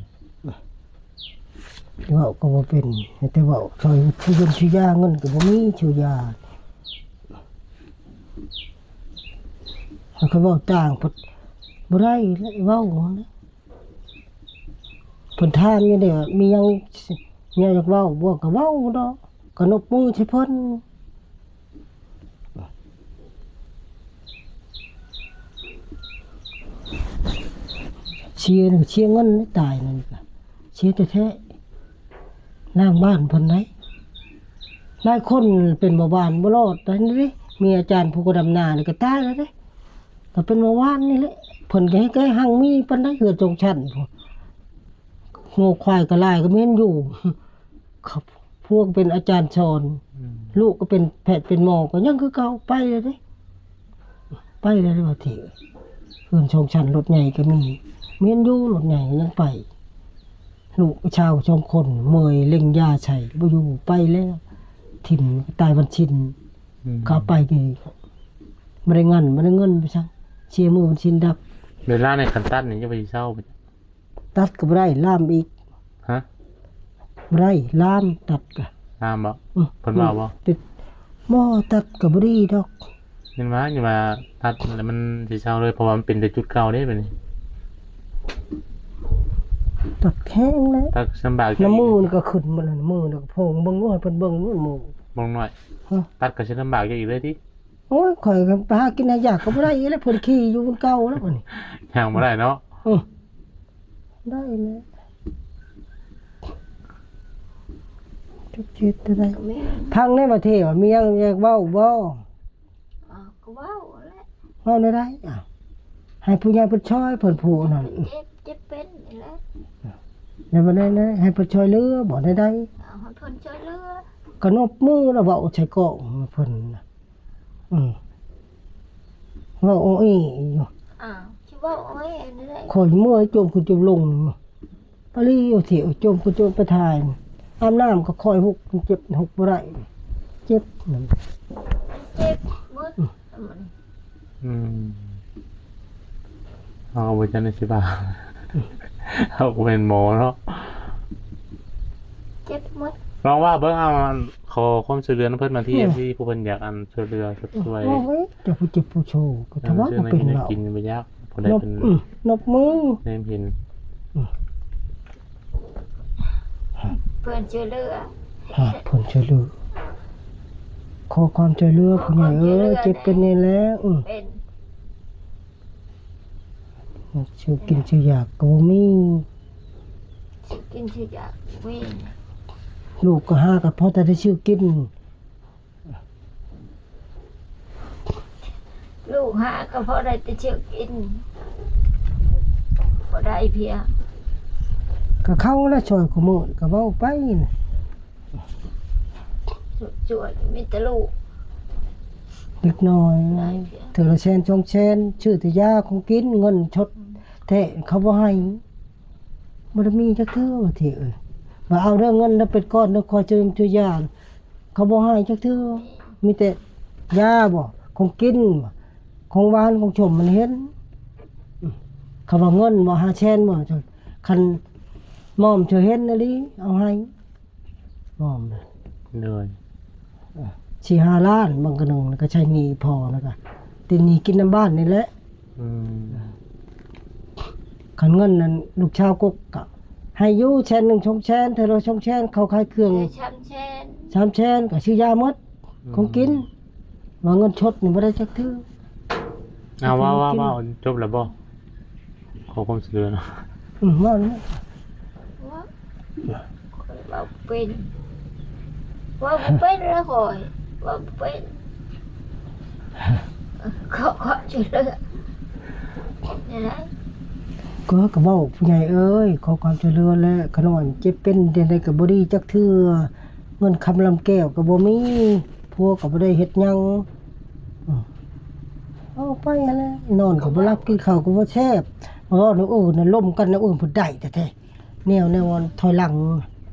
ເວົ້າກໍບໍ່ເປັນ ມີແຕ່ເວົ້າຊ່ອຍ ຊື້ເງິນຊື້ຢາ ເງິນກໍບໍ່ມີຊື້ຢາ ເຂົາເວົ້າຕ່າງ ບໍ່ໄດ້ແຫຼະ ເວົ້າ ເພິ່ນຖາມຢູ່ເດ້ວ່າ ມີຫຍັງ ແນວຢາກເວົ້າບໍ່ ກໍເວົ້າດອກ ກໍນົບມືໃສ່ເພິ່ນ. ເສຍ ເສຍເງິນຕາຍນັ້ນກະເສຍແທ້ໆ ລ້າງບ້ານເພິ່ນໄດ໋. ຫຼາຍຄົນເປັນເບົາຫວານບໍ່ລອດໄດ້ເດ້ ມີອາຈານຜູ້ກໍດຳນານີ້ກໍຕາຍແລ້ວເດ້ ກໍເປັນເບົາຫວານນີ້ແຫຼະ. ເພິ່ນກໍເຮັດໃຫ້ຮັ່ງມີປານໃດ ເຮືອນສອງຊັ້ນພຸ້ນ ງົວຄວາຍກໍຫຼາຍ ກໍແມ່ນຢູ່ ພວກເປັນອາຈານສອນ ອືມ ລູກກໍເປັນແພດເປັນໝໍ ກໍຍັງຄືເກົ່າ ໄປແລ້ວເດ້ ໄປແລ້ວວ່າເຖະ. ເຮືອນສອງຊັ້ນ ລົດໃຫຍ່ກໍມີ ແມ່ນຢູ່ ລົດໃຫຍ່ກໍຍັງໄປ. ລູກຊາວສອງຄົນ ເມື່ອຍເລັງຢາໃສ່ ບໍ່ຢູ່ ໄປແລ້ວ ຖິ້ມຕາຍວັນສິນ ອືມ ເຂົາໄປກໍບໍ່ໄດ້ເງິນ ບໍ່ໄດ້ເງິນໄປຊັ້ນ ເສຍມື້ວັນສິນດັບ. ເວລາໃນຄັນຕັດນີ້ຈະໄປເຊົາ ຕັດກໍບໍ່ໄດ້ ລາມອີກ. ຮະ? ບໍ່ໄດ້ ລາມ ຕັດກະ ລາມບໍ່? ອື ເພິ່ນວ່າບໍ່? ບໍ່ ຕັດກໍບໍ່ດີດອກ. ແມ່ນວ່າ ຢ່າວ່າຕັດແລ້ວມັນຊິເຊົາເລີຍ ເພາະວ່າມັນເປັນແຕ່ຈຸດເກົ່າເດ້ບັດນີ້. ຕັດແຮງແລ້ວ ຕັດລຳບາກ ນ້ຳມູກກໍຂຶ້ນໝົດແລ້ວ ນ້ຳມູກກໍໂພງເບິ່ງ ໃຫ້ເພິ່ນເບິ່ງ ນ້ຳມູກ ເບິ່ງໜ້ອຍ. ຮະ? ຕັດກໍຊິລຳບາກຢູ່ອີກເລີຍຕິ? ໂອ້ຍ ຂ້ອຍກໍໄປຫາກິນຫາຢາກກໍບໍ່ໄດ້ອີກແລ້ວ ເພິ່ນຂີ່ຢູ່ບນເກົ່າແລ້ວບັດນີ້ ຍ່າງບໍ່ໄດ້ເນາະ. ເອີ ໄດ້ແລ້ວ ຈັກຊິເຮັດແນວໃດ. ແມ່ນ ພັງແດ່ປະເທດ ມີຫຍັງຢາກເວົ້າບໍ່? ເອີ ກໍເວົ້າແຫຼະ ເວົ້າແນວໃດ? ອ້າວ ໃຫ້ຜູ້ໃຫຍ່ເພິ່ນຊ່ອຍ ເພິ່ນຜູ້ນັ້ນ ເຈັບ ເຈັບເປັນນີ້ແຫຼະ. ແລ້ວບັດໃດ ໃຫ້ເພິ່ນຊ່ອຍເຫຼືອບໍ່ ແນວໃດ? ເອົາໃຫ້ເພິ່ນຊ່ອຍເຫຼືອ ກໍນົບມືແລ້ວເວົ້າໃສ່ກ້ອງເພິ່ນນະ. ອືມ ເວົ້າໂອເອຢູ່. ອ້າວ ຊິເວົ້າໂອເອແນວໃດ? ຂ້ອຍເມື່ອຍ ຈົ່ມຂຶ້ນຈົ່ມລົງ ປາລີຢູ່ທີ່ ຈົ່ມຂຶ້ນຈົ່ມໄປຖ່າຍ ອາບນ້ຳກໍຄ່ອຍຮຸກ ເຈັບຮຸກບໍ່ໄດ້ ເຈັບນັ້ນ ເຈັບໝົດ. ອືມ ອືມ ເຮົາບໍ່ຈັກຊິວ່າ ເຮົາກໍແມ່ນໝໍເນາະ ເຈັບໝົດ. ລອງເວົ້າເບິ່ງ ເອົາ ອັນ ຂໍຄວາມຊ່ວຍເຫຼືອນຳເພິ່ນ ບາງທີ ເອີ ເອັຟຊີ ຜູ້ເພິ່ນຢາກ ອັນ ຊ່ວຍເຫຼືອ ຊ່ວຍ ເອີ ເວົ້າໄວ້ ເຈົ້າຜູ້ເຈັບຜູ້ໂຊກກໍ ເອີ ທະວ່າ ເຊິ່ງ ບໍ່ເປັນ ຢູ່ໃນ ເນາະ ກິນບໍ່ຢາກ ຜູ້ໃດ ນອບ ເປັນ ອືມ ນອບມື ແນມເຫັນ ອືມ ເພິ່ນຊ່ວຍເຫຼືອ ຮະ ເພິ່ນຊ່ວຍເຫຼືອ ຂໍຄວາມຊ່ວຍເຫຼືອ ຜູ້ໃຫຍ່ເອີຍ ເຈັບເປັນນີ້ແຫຼະ ອືມ ເປັນ ຊື້ກິນຊື້ຢາກກໍບໍ່ມີ ຊື້ກິນຊື້ຢາກບໍ່ມີ ລູກກໍຫາກໍພໍແຕ່ໄດ້ຊື້ກິນ ລູກຫາກໍພໍໄດ້ແຕ່ຊື້ກິນ ບໍ່ໄດ້ເພຍ ກໍເຂົາລະຊ່ອຍຄູ່ມື້ ກໍເວົ້າໄປ ຊ່ວຍ ມີແຕ່ລູກ ເດັກນ້ອຍ ເທື່ອລະແສນສອງແສນ ຊື້ແຕ່ຢາຂອງກິນ ເງິນຊົດແທ້ເຂົາບໍ່ໃຫ້ ບໍ່ໄດ້ມີຈັກເທື່ອ ວ່າເທເອີຍ ວ່າເອົາເດີ້ ເງິນເດີ້ ເປັນກ້ອນເດີ້ ຂ້ອຍຈະຊື້ຢາ ເຂົາບໍ່ໃຫ້ຈັກເທື່ອ ມີແຕ່ຢາບໍ ຂອງກິນບໍ ຂອງຫວານ ຂອງຊົມ ມັນເຫັນ ອືມ ເຂົາວ່າເງິນບໍ ຫ້າແສນບໍ ຄັນໝອມເທື່ອເຫັນອີ່ຫຼີ ເອົາໃຫ້ ອ້ອມ ໂດຍ ເອີ ສີ່ຫ້າລ້ານ ບາງກະໜຶ່ງ ແລ້ວກໍໃຊ້ໜີ້ພໍ່ ແລ້ວກໍຕິດໜີ້ກິນນຳບ້ານນີ້ແຫຼະ ອືມ ຄັນເງິນນັ້ນ ລູກສາວກົກກໍໃຫ້ຢູ່ແສນໜຶ່ງ ສອງແສນ ເທື່ອລະສອງແສນ ເຂົາຂາຍເຄື່ອງ ສາມແສນ ສາມແສນ ກໍຊື້ຢາໝົດ ອືມ ຂອງກິນ ວ່າເງິນຊົດນີ້ບໍ່ໄດ້ຈັກເທື່ອ ເອົາ ເວົ້າ ເວົ້າ ເວົ້າ ຈົບແລ້ວບໍ່? ຂໍຄວາມຊ່ວຍເຫຼືອເນາະ ອືມ ເວົ້າແລ້ວ ເວົ້າ ເວົ້າເປັນ ເວົ້າບໍ່ເປັນລະຂ້ອຍ ເວົ້າບໍ່ເປັນ ຂໍຄວາມຊ່ວຍເຫຼືອ ແນວໃດ ກໍ ກໍເວົ້າ ຜູ້ໃຫຍ່ເອີຍ ຂໍຄວາມຊ່ວຍເຫຼືອແຫຼະ ຂະນ້ອຍເຈັບເປັນຈັ່ງໃດກໍບໍ່ດີຈັກເທື່ອ ເງິນຄຳລຳແກ້ວກໍບໍ່ມີ ຜົວກໍບໍ່ໄດ້ເຮັດຫຍັງ ອືມ ເອົາໄປຫັ້ນແຫຼະ ນອນກໍບໍ່ຫຼັບ ກິນເຂົ້າກໍບໍ່ແຊບ ເວົ້າແນວອື່ນນະ ລົມກັນແນວອື່ນພຸ້ນໄດ້ແທ້ໆ ແນວ ແນວອັນຖອຍຫຼັງ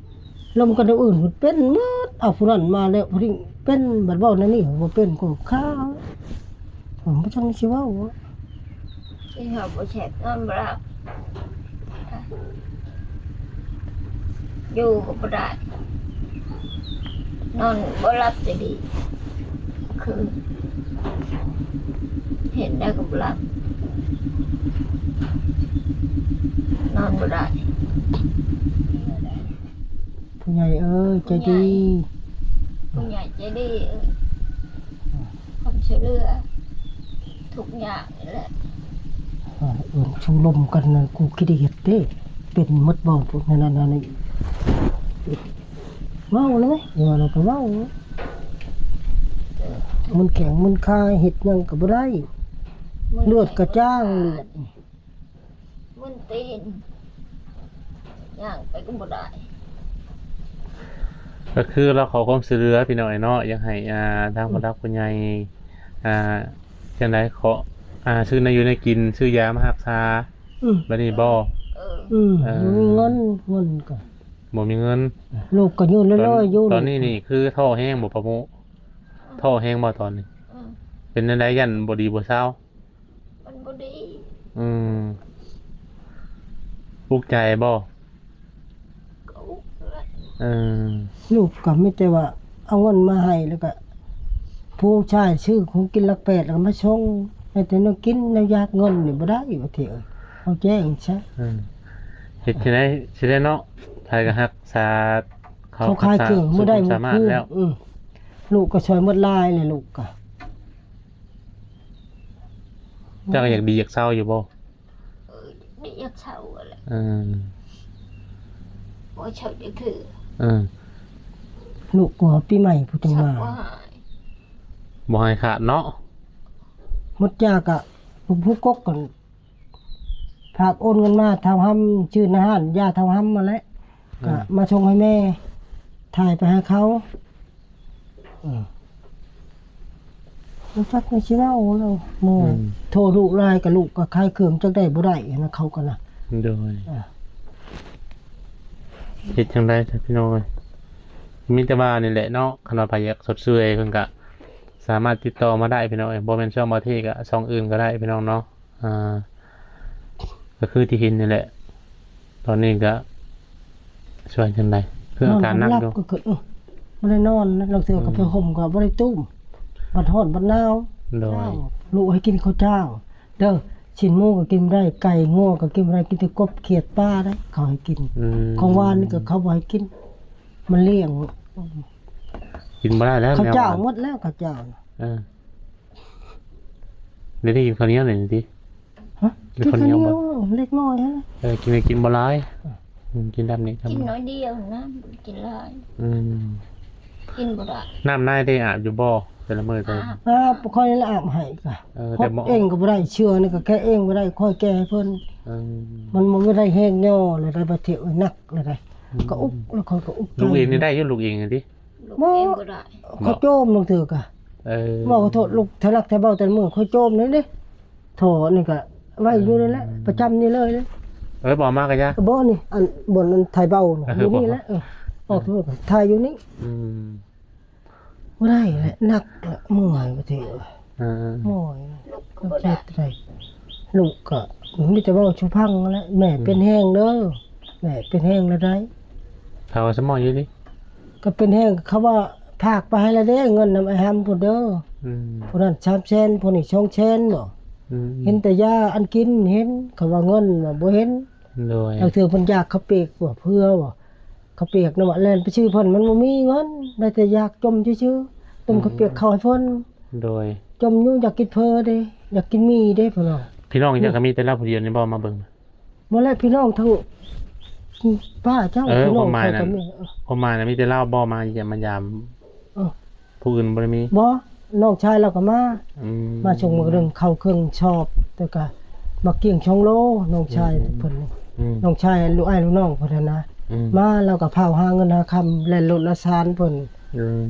ລົມກັນແນວອື່ນພຸ້ນເປັນໝົດ ເອົາຜູ້ນັ້ນມາແລ້ວຜູ້ນີ້ເປັນ ບັດເວົ້າແນວນີ້ບໍ່ເປັນກໍຄາ ເອີ ບໍ່ຈັກຊິເວົ້າ ກິນເຂົ້າບໍ່ແຊບ ນອນບໍ່ຫຼັບ ຢູ່ກໍບໍ່ໄດ້ ນອນບໍ່ຫຼັບຈະດີ ຄື ເຮັດແນວກໍບໍ່ຫຼັບ ນອນບໍ່ໄດ້ ຜູ້ໃຫຍ່ເອີຍ ໃຈດີ ຜູ້ໃຫຍ່ໃຈດີ ຄວາມຊ່ວຍເຫຼືອ ທຸກຍາກນີ້ແຫຼະ ເອີ ເອີ້ນຊູລົມກັນນັ້ນ ກູຄິດໄດ້ເຮັດເດ້ ເປັນໝົດບໍ່ ພວກນັ້ນນັ້ນນີ້ ເວົ້າແລ້ວເນາະ ເວົ້າແລ້ວກໍເວົ້າ ມັນແຂງມັນຄາ ເຮັດຫຍັງກໍບໍ່ໄດ້ ເລືອດກະຈາງ ເລືອດ ມຶນຕີນ ຍ່າງໄປກໍບໍ່ໄດ້ ກໍຄືລາວຂໍຄວາມຊ່ວຍເຫຼືອ ພີ່ນ້ອງເອີຍເນາະ ຢາກໃຫ້ ອ່າ ທາງຜູ້ຫຼັກຜູ້ໃຫຍ່ ອ່າ ຈັ່ງໃດ ຂໍ ອ່າ ຊື້ແນວຢູ່ແນວກິນ ຊື້ຢາມາຮັກສາ ອືມ ແບບນີ້ບໍ່? ເອີ ອືມ ເອີ ບໍ່ມີເງິນ ເງິນກໍບໍ່ມີເງິນ ລູກກໍຢູ່ລອຍໆຢູ່ ຕອນນີ້ນີ້ຄືທໍ້ແຮງບໍ່ ປາໂມ? ອືມ ທໍ້ແຮງບໍ່ຕອນນີ້? ອືມ ເປັນແນວໃດ ຢ້ານບໍ່ດີບໍ່ເຊົາ? ມັນບໍ່ດີ ອືມ ອຸກໃຈບໍ່? ກໍອຸກແຫຼະ ເອີ ລູກກໍມີແຕ່ວ່າເອົາເງິນມາໃຫ້ ແລ້ວກໍຜູ້ຊາຍຊື້ຂອງກິນຫຼັກແປດ ແລ້ວກໍມາສົ່ງ ໃຫ້ແຕ່ແນວກິນແນວຢາກ ເງິນນີ້ບໍ່ໄດ້ ວ່າເທເອີຍ ເອົາແຈ້ງຊະ ເອີ ເຮັດຈັ່ງໃດຊິໄດ້ເນາະ ໃຜກໍຮັກສາ ເຂົາ ເຂົາຂາຍເຄື່ອງບໍ່ໄດ້ ສາມາດແລ້ວ ອືມ ລູກກໍຊ່ວຍໝົດຫຼາຍແຫຼະ ລູກກໍ ເຈົ້າກໍຢາກດີຢາກເຊົາຢູ່ບໍ່? ເອີ ຢາກດີຢາກເຊົາຫັ້ນແຫຼະ ເອີ ບໍ່ເຊົາຈັກເທື່ອ ເອີ ລູກກໍວ່າປີໃໝ່ພຸ້ນຈັ່ງມາ ບໍ່ໃຫ້ຂາດເນາະ ໝົດຢາກະລູກຜູ້ກົກກັນ ຝາກໂອນເງິນມາ ທ້າວຫຳ ຊື່ນາຫານ ຢາທ້າວຫຳຫັ້ນແຫຼະ ອືມ ກະມາສົ່ງໃຫ້ແມ່ ຖ່າຍໄປໃຫ້ເຂົາ ເອີ ບໍ່ຈັກແນວຊິເວົ້າແລ້ວ ໂມ ອືມ ໂທລູກຫຼາຍ ກະລູກກະຂາຍເຄື່ອງ ຈັກໄດ້ບໍ່ໄດ້ຫັ້ນນະ ເຂົາກໍນະ ໂດຍ ເອີ ເຮັດຈັ່ງໃດຊະ ພີ່ນ້ອງເອີຍ ມີແຕ່ວ່ານີ້ແຫຼະເນາະ ຄັນວ່າໃຜຢາກຊົດຊ່ວຍ ເພິ່ນກະສາມາດຕິດຕໍ່ມາໄດ້ ພີ່ນ້ອງເອີຍ ບໍ່ແມ່ນຊ່ອງບ່າວເທກະ ຊ່ອງອື່ນກໍໄດ້ ພີ່ນ້ອງເນາະ. ອ່າ ກໍຄືທີ່ເຫັນນີ້ແຫຼະ ຕອນນີ້ກໍຊ່ວຍຈັ່ງໃດ ເລື່ອງອາການໜັກຢູ່ ນອນບໍ່ຫຼັບກໍຄື ເອີ ບໍ່ໄດ້ນອນ ລາງເທື່ອກໍ ອືມ ຜ້າຫົ່ມກໍບໍ່ໄດ້ຕຸ້ມ ບັດຮ້ອນບັດໜາວ ໂດຍ ເຈົ້າ ລູກໃຫ້ກິນເຂົ້າຈ້າງເດີ ຊີ້ນໝູກໍກິນບໍ່ໄດ້ ໄກ່ງົວກໍກິນບໍ່ໄດ້ ກິນແຕ່ກົບຂຽດປາໄດ້ ເຂົາໃຫ້ກິນ ອືມ ຂອງຫວານນີ້ກໍເຂົາບໍ່ໃຫ້ກິນ ມັນລ້ຽງ ກິນບໍ່ໄດ້ແລ້ວ ເຂົ້າຈ້າງ ແນວຫວານ ໝົດແລ້ວເຂົ້າຈ້າງ ເອີ ດຽວນີ້ກິນເຂົ້າໜຽວນີ້ຕິ ຮະ ກິນເຂົ້າໜຽວບໍ່ ກິນເລັກນ້ອຍຫັ້ນແຫຼະ ເອີ ກິນ ກິນບໍ່ຫຼາຍ ເອີ ອືມ ກິນແບບນີ້ ກິນໜ້ອຍດຽວນະ ກິນຫຼາຍ ອືມ ກິນບໍ່ໄດ້ ນ້ຳໃນໄດ້ອາບຢູ່ບໍ່ ແຕ່ລະມື້ ອາບ ອາບ ຂ້ອຍລະອາບໃຫ້ກະ ເອີ ແຕ່ບໍ່ ເອງກໍບໍ່ໄດ້ ເຊື້ອນີ້ກໍແກະເອງບໍ່ໄດ້ ຂ້ອຍແກະໃຫ້ເພິ່ນ ເອີ ມັນບໍ່ໄດ້ແຮງຍໍແລ້ວໄດ໋ ບາດເທວໜັກແລ້ວໄດ໋ ອືມ ກໍອຸກ ແລ້ວຂ້ອຍກໍອຸກ ລູກເອງນີ້ໄດ້ຢູ່ ລູກເອງນີ້ຕິ ບໍ່ ເຂົາໂຈມລາງເທື່ອກະ ເອີ ບໍ່ ຂໍໂທດ ລູກທະລັກທະເບົາແຕ່ມື້ ເຂົາໂຈມນີ້ເດ້ ທໍ່ນີ້ກະໄວ້ຢູ່ນີ້ແຫຼະ ອືມ ປະຈຳນີ້ເລີຍເດ້ ເອີ ບໍ່ເອົາມາກະຢ່າ ບໍ່ນີ້ ອັນ ບ່ອນອັນຖ່າຍເບົານີ້ ເອີ ຢູ່ນີ້ແຫຼະ ເອີ ອອກ ຖ່າຍຢູ່ນີ້ ອືມ ບໍ່ໄດ້ແຫຼະ ໜັກແຫຼະ ເມື່ອຍປະເທດ ເອີ ເມື່ອຍ ເຮັດໄດ້ ລູກກໍມີແຕ່ເວົ້າສູ່ຟັງຫັ້ນແຫຼະ ແມ່ ອືມ ເປັນແຮງເດີ ແມ່ເປັນແຮງແລ້ວໄດ໋ ເຂົາວ່າສະໝໍຢູ່ຕິ ກໍເປັນແຮງ ເຂົາວ່າຝາກໄປໃຫ້ລະເດ້ ເງິນນຳອ້າຍຫຳພຸ້ນເດີ ອືມ ຜູ້ນັ້ນສາມແສນ ຜູ້ນີ້ສອງແສນບໍ ອືມ ເຫັນແຕ່ຢາອັນກິນ ເຫັນ ເຂົາວ່າເງິນວ່າບໍ່ເຫັນ ໂດຍ ລາງເທື່ອເພິ່ນຢາກເຂົ້າປຽກບໍ່ ເພື່ອບໍ່ ເຂົ້າປຽກນະ ວ່າແລ່ນໄປຊື້ເພິ່ນ ມັນບໍ່ມີເງິນ ໄດ້ແຕ່ຢາກຈົ່ມຊື່ໆ ຕົ້ມເຂົ້າປຽກເຂົ້າໃຫ້ເພິ່ນ ອືມ ໂດຍ ຈົ່ມຢູ່ ຢາກກິນເຝີເດ້ ຢາກກິນໝີ່ເດ້ ເພິ່ນວ່າ ພີ່ນ້ອງເຈົ້າກໍມີແຕ່ລາວຜູ້ດຽວນີ້ບໍ່ມາເບິ່ງ ບໍ່ແລ້ວ ພີ່ນ້ອງທັງປ້າເຈົ້າ ເອີ ຄວາມໝາຍນັ້ນ ຄວາມໝາຍນະ ມີແຕ່ລາວບໍ່ມາຢ້ຽມມາຢາມ ເອີ ຜູ້ອື່ນບໍ່ໄດ້ມີ ບໍ່ ນ້ອງຊາຍລາວກໍມາ ອືມ ມາສົ່ງໝາກເລື່ອງເຂົ້າເຄື່ອງຊອບ ແລ້ວກໍໝາກກ້ຽງສອງໂລ ນ້ອງຊາຍ ອືມ ເພິ່ນ ອືມ ນ້ອງຊາຍລູກອ້າຍລູກນ້ອງເພິ່ນຫັ້ນນະ ອືມ ມາ ລາວກໍພາວຫາເງິນຫາຄຳ ແລ່ນລົດລະສານເພິ່ນ ອືມ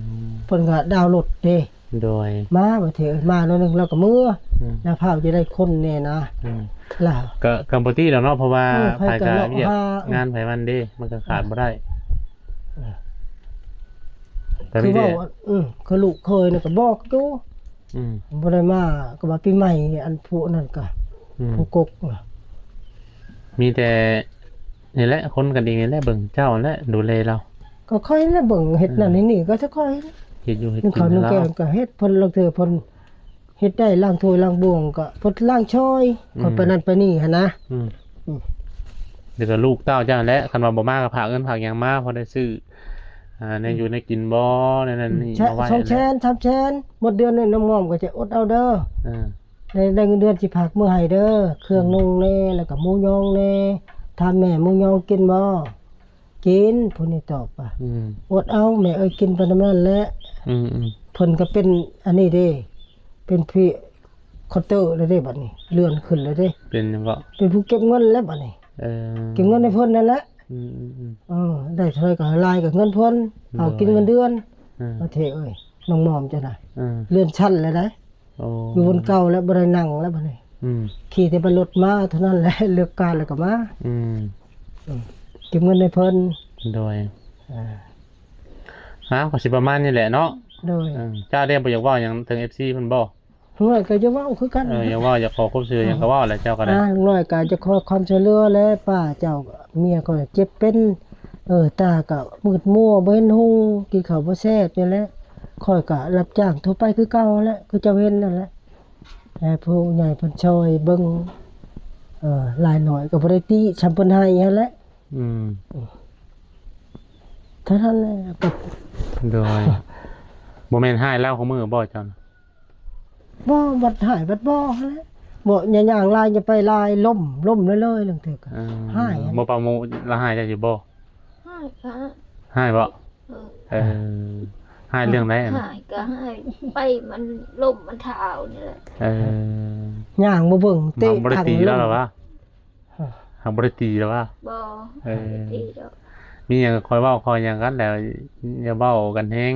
ເພິ່ນກໍດາວລົດເດ້ ໂດຍ ມາປະເທດ ມາໜ້ອຍໜຶ່ງລາວກໍເມືອ ອືມ ລາວພາວຈະໄດ້ຄົນແດ່ນະ ອືມ ລາວ ກໍ ກໍບໍ່ຕິດອກເນາະ ເພາະວ່າ ເອີ ໃຜກໍ ໃຜກໍວຽກງານໃຜມັນເດ້ ມັນກໍຂາດບໍ່ໄດ້ ເອີ ກໍມີແຕ່ ຄືເວົ້າ ອືມ ຄືລູກເຂີຍນີ້ກໍບອກຢູ່ ອືມ ບໍ່ໄດ້ມາ ກໍວ່າປີໃໝ່ ອັນຜູ້ນັ້ນກໍ ອືມ ຜູ້ກົກນະ ມີແຕ່ ນີ້ແຫຼະ ຄົນກັນເອງນີ້ແຫຼະ ເບິ່ງເຈົ້າຫັ້ນແຫຼະ ດູແລລາວ ກໍຂ້ອຍແຫຼະເບິ່ງ ເຮັດນັ້ນ ເອີ ເຮັດນີ້ ກໍແຕ່ຂ້ອຍ ເຮັດຢູ່ເຮັດກິນ ເຂົາໜຶ່ງແກງກໍເຮັດ ເພິ່ນລາງເທື່ອເພິ່ນເຮັດໄດ້ ລ້າງຖ້ວຍລ້າງບ່ວງກໍເພິ່ນລ້າງຊ່ອຍ ອືມ ຂ້ອຍໄປນັ້ນໄປນີ້ຫັ້ນນະ ອືມ ອືມ ແລ້ວກໍລູກເຕົ້າເຈົ້າຫັ້ນແຫຼະ ຄັນວ່າບໍ່ມາກໍຝາກເງິນຝາກຫຍັງມາ ພໍໄດ້ຊື້ ອ່າ ແນວຢູ່ແນວກິນບໍ່ ແນວນັ້ນນີ້ ອືມ ມາໄວ້ ສອງແສນ ສາມແສນ ໝົດເດືອນນີ້ນ້ອງມອມກໍຈະອົດເອົາເດີ ເອີ ໄດ້ ໄດ້ເງິນເດືອນຊິຝາກເມືອໃຫ້ເດີ ເຄື່ອງນຸ່ງແດ່ ອືມ ແລ້ວກໍໝູຍອງແດ່ ຖາມແມ່ ໝູຍອງກິນບໍ່? ກິນ ຜູ້ນີ້ຕອບວ່າ ອືມ ອົດເອົາແມ່ເອີຍ ກິນໄປນຳນັ້ນແຫຼະ ອືມໆ ເພິ່ນກໍເປັນອັນນີ້ເດ້ ເປັນພຣີຄອນເຕີແລ້ວເດ້ ບັດນີ້ເລື່ອນຂຶ້ນແລ້ວເດ້ ເປັນຫຍັງເກາະ? ເປັນຜູ້ເກັບເງິນແລ້ວບັດນີ້ ເອີ ເກັບເງິນໃຫ້ເພິ່ນນັ້ນແຫຼະ ອືມໆ ເອີ ໄດ້ເທົ່າໃດກໍໃຫ້ຫຼາຍກໍເງິນເພິ່ນ ເອົາກິນເງິນເດືອນ ເອີ ປະເທດເອີຍ ນ້ອງມອມເຈົ້ານະ ເອີ ເລື່ອນຊັ້ນແລ້ວໃດ ໂອ້ ຢູ່ບ່ອນເກົ່າແລ້ວ ບໍ່ໄດ້ນັ່ງແລ້ວບັດນີ້ ອືມ ຂີ່ແຕ່ໄປລົດມາເທົ່ານັ້ນແຫຼະ ເລີກການແລ້ວກໍມາ ອືມ ເກັບເງິນໃຫ້ເພິ່ນ ໂດຍ ອ່າ ອ້າວ ກໍຊິປະມານນີ້ແຫຼະເນາະ ໂດຍ ເອີ ເຈົ້າເດ້ບໍ່ຢາກເວົ້າຫຍັງເຖິງເອັຟຊີເພິ່ນບໍ່? ນ້ອຍກໍຢາກເວົ້າຄືກັນ ເອີ ຢາກເວົ້າ ຢາກຂໍຄວາມຊ່ວຍເຫຼືອຫຍັງກໍເວົ້າແຫຼະ ເຈົ້າກໍໄດ້ ອ່າ ນ້ອຍກໍຈະຂໍຄວາມຊ່ວຍເຫຼືອແຫຼະ ປ້າເຈົ້າ ເມຍຂ້ອຍເຈັບເປັນ ເອີ ຕາກໍມືດມົວ ບໍ່ເຫັນຫຸ່ງ ກິນເຂົ້າບໍ່ແຊບນີ້ແຫຼະ ຂ້ອຍກໍຮັບຈ້າງທົ່ວໄປຄືເກົ່າຫັ້ນແຫຼະ ຄືເຈົ້າເຫັນນັ້ນແຫຼະ ໃຫ້ຜູ້ໃຫຍ່ເພິ່ນຊ່ອຍເບິ່ງ ເອີ ຫຼາຍໜ້ອຍກໍບໍ່ໄດ້ຕິ ຊ່ຳເພິ່ນໃຫ້ຫັ້ນແຫຼະ ອືມ ເທົ່ານັ້ນແຫຼະ ໂດຍ ບໍ່ແມ່ນຮ້າຍລາວຂອງມື້ບໍ່ເຈົ້ານະ? ບໍ່ ບັດຮ້າຍບັດບໍ່ຫັ້ນແຫຼະ ບໍ່ ຢ່າຍ່າງຫຼາຍ ຢ່າໄປຫຼາຍ ລົ້ມ ລົ້ມເລີຍໆ ລາງເທື່ອກໍ ເອີ ຮ້າຍ ບໍ່ປາໂມດລະຮ້າຍເຈົ້າຢູ່ບໍ່? ຮ້າຍ ຮ້າຍບໍ່? ເອີ ເອີ ຮ້າຍເລື່ອງໃດ? ຮ້າຍກໍຮ້າຍ ໄປມັນລົ້ມມັນທ້າວນີ້ແຫຼະ ເອີ ຍ່າງບໍ່ເບິ່ງ ເຕະ ບໍ່ໄດ້ຕີລາວຫວາ? ຫາກບໍ່ໄດ້ຕີແລ້ວວະ? ບໍ່ ເອີ ບໍ່ໄດ້ຕີດອກ ມີຫຍັງກໍຄ່ອຍເວົ້າຄ່ອຍຫຍັງກັນແຫຼະ ຢ່າເວົ້າກັນແຮງ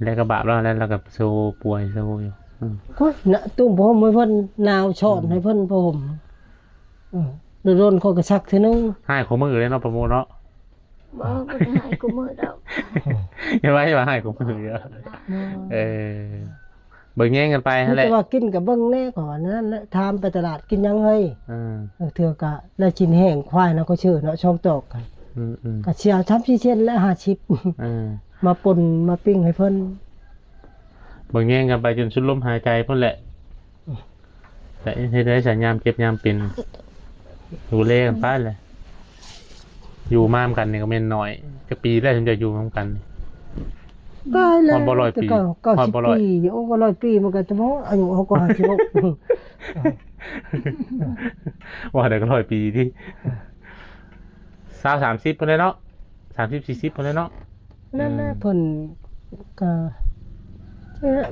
ແລ້ວກໍບາບແລ້ວ ແລ້ວກໍໂຊປ່ວຍໂຊຢູ່ ອືມ ໂອ້ຍ ນະ ຕຸ້ມຜ້າຫົ່ມໃຫ້ເພິ່ນ ໜາວຊ້ອນໃຫ້ເພິ່ນຜ້າຫົ່ມ ເອີ ດົນໆ ຂ້ອຍກໍຊັກເທື່ອໜຶ່ງ ຮ້າຍຄູ່ມື້ເດ້ເນາະ ປາໂມດເນາະ. ບໍ່ ບໍ່ໄດ້ຮ້າຍຄູ່ມື້ດອກ ຢ່າວ່າ ຢ່າວ່າຮ້າຍຄູ່ມື້ເດີ ບໍ່ ເອີ ເບິ່ງແຍງກັນໄປຫັ້ນແຫຼະ ມີແຕ່ວ່າກິນກໍເບິ່ງແດ່ ຂ້ອຍວ່ານັ້ນແຫຼະ ຖາມໄປຕະຫຼາດກິນຫຍັງເຮີ້ຍ ເອີ ເທື່ອກໍໄດ້ຊີ້ນແຫ້ງຄວາຍນະ ຂ້ອຍຊື້ເນາະ ສອງຕອກ ອືມໆ ກໍເສຍສາມສີ່ເຊັນແຫຼະ ຫ້າສິບ ເອີ ມາປົ່ນມາປີ້ງໃຫ້ເພິ່ນ ເບິ່ງແຍງກັນໄປຈົນສຸດລົມຫາຍໃຈພຸ້ນແຫຼະ. ແຕ່ເຮັດໄດ້ຊະ ຍາມເຈັບຍາມເປັນ ດູແລກັນໄປແຫຼະ. ຢູ່ມານຳກັນນີ້ກໍແມ່ນໜ້ອຍ ຈັກປີແລ້ວເພິ່ນຈະຢູ່ນຳກັນ? ຕາຍແລ້ວ ຮອດບໍ່ຮ້ອຍປີ? ເກົ້າ ຮອດບໍ່ຮ້ອຍ ເກົ້າສິບປີ. ໂອ້ ກໍຮ້ອຍປີມັນກໍຈະໝົດອາຍຸເຮົາກໍຫ້າສິບຫົກ ວ່າໄດ້ກໍຮ້ອຍປີຕິ ຊາວ ສາມສິບພຸ້ນແຫຼະເນາະ ສາມສິບ ສີ່ສິບພຸ້ນແຫຼະເນາະ. ນັ້ນແຫຼະ ອືມ ເພິ່ນກໍ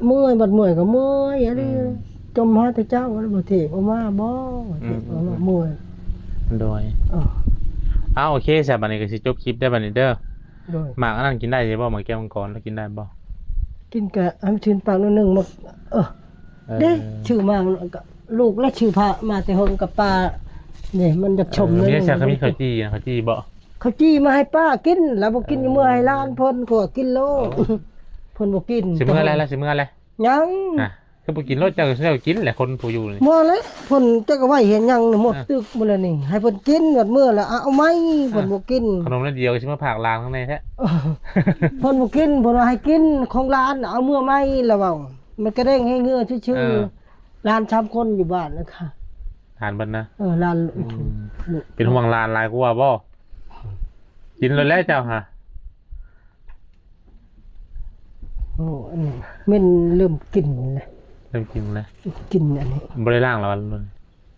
ເມື່ອຍ ບັດເມື່ອຍກໍເມື່ອຍ ອັນນີ້ ອືມ ຈົ່ມຫາແຕ່ເຈົ້າ ບໍ່ເທບອອກມາບໍ່ ອືມ ເທບອອກມາ ອືມ ເມື່ອຍ ໂດຍ ເອີ ເອົາ ໂອເຄຊະ ບັດນີ້ກໍຊິຈົບຄລິບໄດ້ບັດນີ້ເດີ. ໂດຍ ໝາກອັນນັ້ນກິນໄດ້ຢູ່ບໍ່? ໝາກແກ້ວມັງກອນລະກິນໄດ້ບໍ່? ກິນກະໃຫ້ມັນຊື່ນປາກໜ້ອຍໜຶ່ງ ມັນ ເອີ ເອີ ເດ້ ຊື້ມາ ລູກລະຊື້ພາມາແຕ່ເຫິງກັບປ້ານີ້ ມັນຢາກຊົມ ເອີ ໜ້ອຍໜຶ່ງ ມີແຊວ ມີເຂົ້າຈີ່ນະ ເຂົ້າຈີ່ບໍ່? ເຂົ້າຈີ່ມາໃຫ້ປ້າກິນ ລະບໍ່ກິນ ເອີ ເມືອໃຫ້ຫຼານເພິ່ນ ກໍກິນໂລດ ເພິ່ນບໍ່ກິນ. ຊິເມືອແລ້ວ ຊິເມືອແລ້ວ ຍັງ ຮະ ຄືບໍ່ກິນໂລດ? ເຈົ້າ ເຈົ້າກິນແຫຼະ ຄົນຜູ້ຢູ່ນີ້ ບໍ່ແຫຼະ ເພິ່ນຈັກເອົາໄວ້ເຮັດຫຍັງ ໝົດ ເອີ ຕຶກໝົດແລ້ວນີ້ ໃຫ້ເພິ່ນກິນ ໝົດເມືອແລ້ວ ເອົາ ເອົາໄມ້ ເອີ ເພິ່ນບໍ່ກິນ. ຂະໜົມໜ້ອຍດຽວຊິມາຝາກຫຼານຂ້າງໃນແທ້ ເພິ່ນບໍ່ກິນ ເພິ່ນວ່າໃຫ້ກິນຂອງຫຼານ ເອົາເມືອໃໝ່ລະເວົ້າ ມັນກະເດ້ງໃຫ້ເຫື່ອຊື່ໆ ເອີ ຫຼານສາມຄົນຢູ່ບ້ານນະຄະ ຫຼານເພິ່ນນະ ເອີ ຫຼານ ອືມ ເປັນຫ່ວງຫຼານຫຼາຍກວ່າບໍ່? ກິນໂລດແລ້ວເຈົ້າຫາ ໂອ້ ອັນນີ້ແມ່ນເລີ່ມກິນແລ້ວ ເລີ່ມກິນແລ້ວ ກິນອັນນີ້ ບໍ່ໄດ້ລ້າງແລ້ວວະ?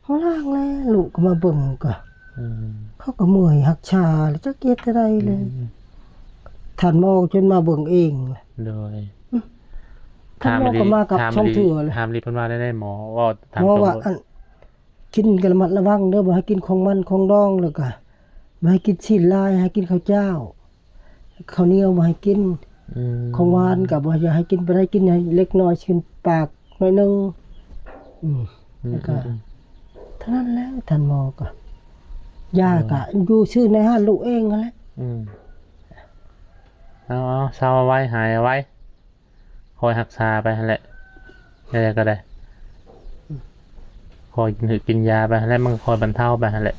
ເຮົາລ້າງແລ້ວ ລູກກໍມາເບິ່ງກໍ ອືມ ເຂົາກໍເມື່ອຍຮັກສາແລ້ວ ຈັກເຮັດແນວໃດແລ້ວ ອືມ ທ່ານໝໍຈົນມາເບິ່ງເອງ. ໂດຍ ອືມ ທ່ານໝໍກໍມາກັບສອງເທື່ອແລ້ວ ຖາມອີ່ຫຼີ ເພິ່ນວ່າແນວໃດໝໍ? ເວົ້າຕາມ ໝໍວ່າ ອັນ ກິນກໍລະມັດລະວັງເດີ ບໍ່ໃຫ້ກິນຂອງມັນຂອງດອງ ແລ້ວກໍບໍ່ໃຫ້ກິນຊີ້ນຫຼາຍ ໃຫ້ກິນເຂົ້າເຈົ້າ ເຂົ້າໜຽວບໍ່ໃຫ້ກິນ ອືມ ຂອງຫວານກໍບໍ່ຢາກໃຫ້ກິນປານໃດ ກິນໃຫ້ເລັກນ້ອຍ ຊື່ນປາກໜ້ອຍໜຶ່ງ ອືມ ອືມ ແລ້ວກໍ ອືມ ເທົ່ານັ້ນແຫຼະ ທ່ານໝໍກໍ ຢາກໍ ເອີ ຢູ່ຊື້ໃນຮ້ານລູກເອງຫັ້ນແຫຼະ ອືມ ເອົາໆ ເຊົາໄວ ຫາຍໄວ. ຄອຍຮັກສາໄປຫັ້ນແຫຼະ ແນວໃດກໍໄດ້ ຄອຍກິນ ກິນຢາໄປຫັ້ນແຫຼະ ມັນກໍຄອຍບັນເທົາໄປຫັ້ນແຫຼະ.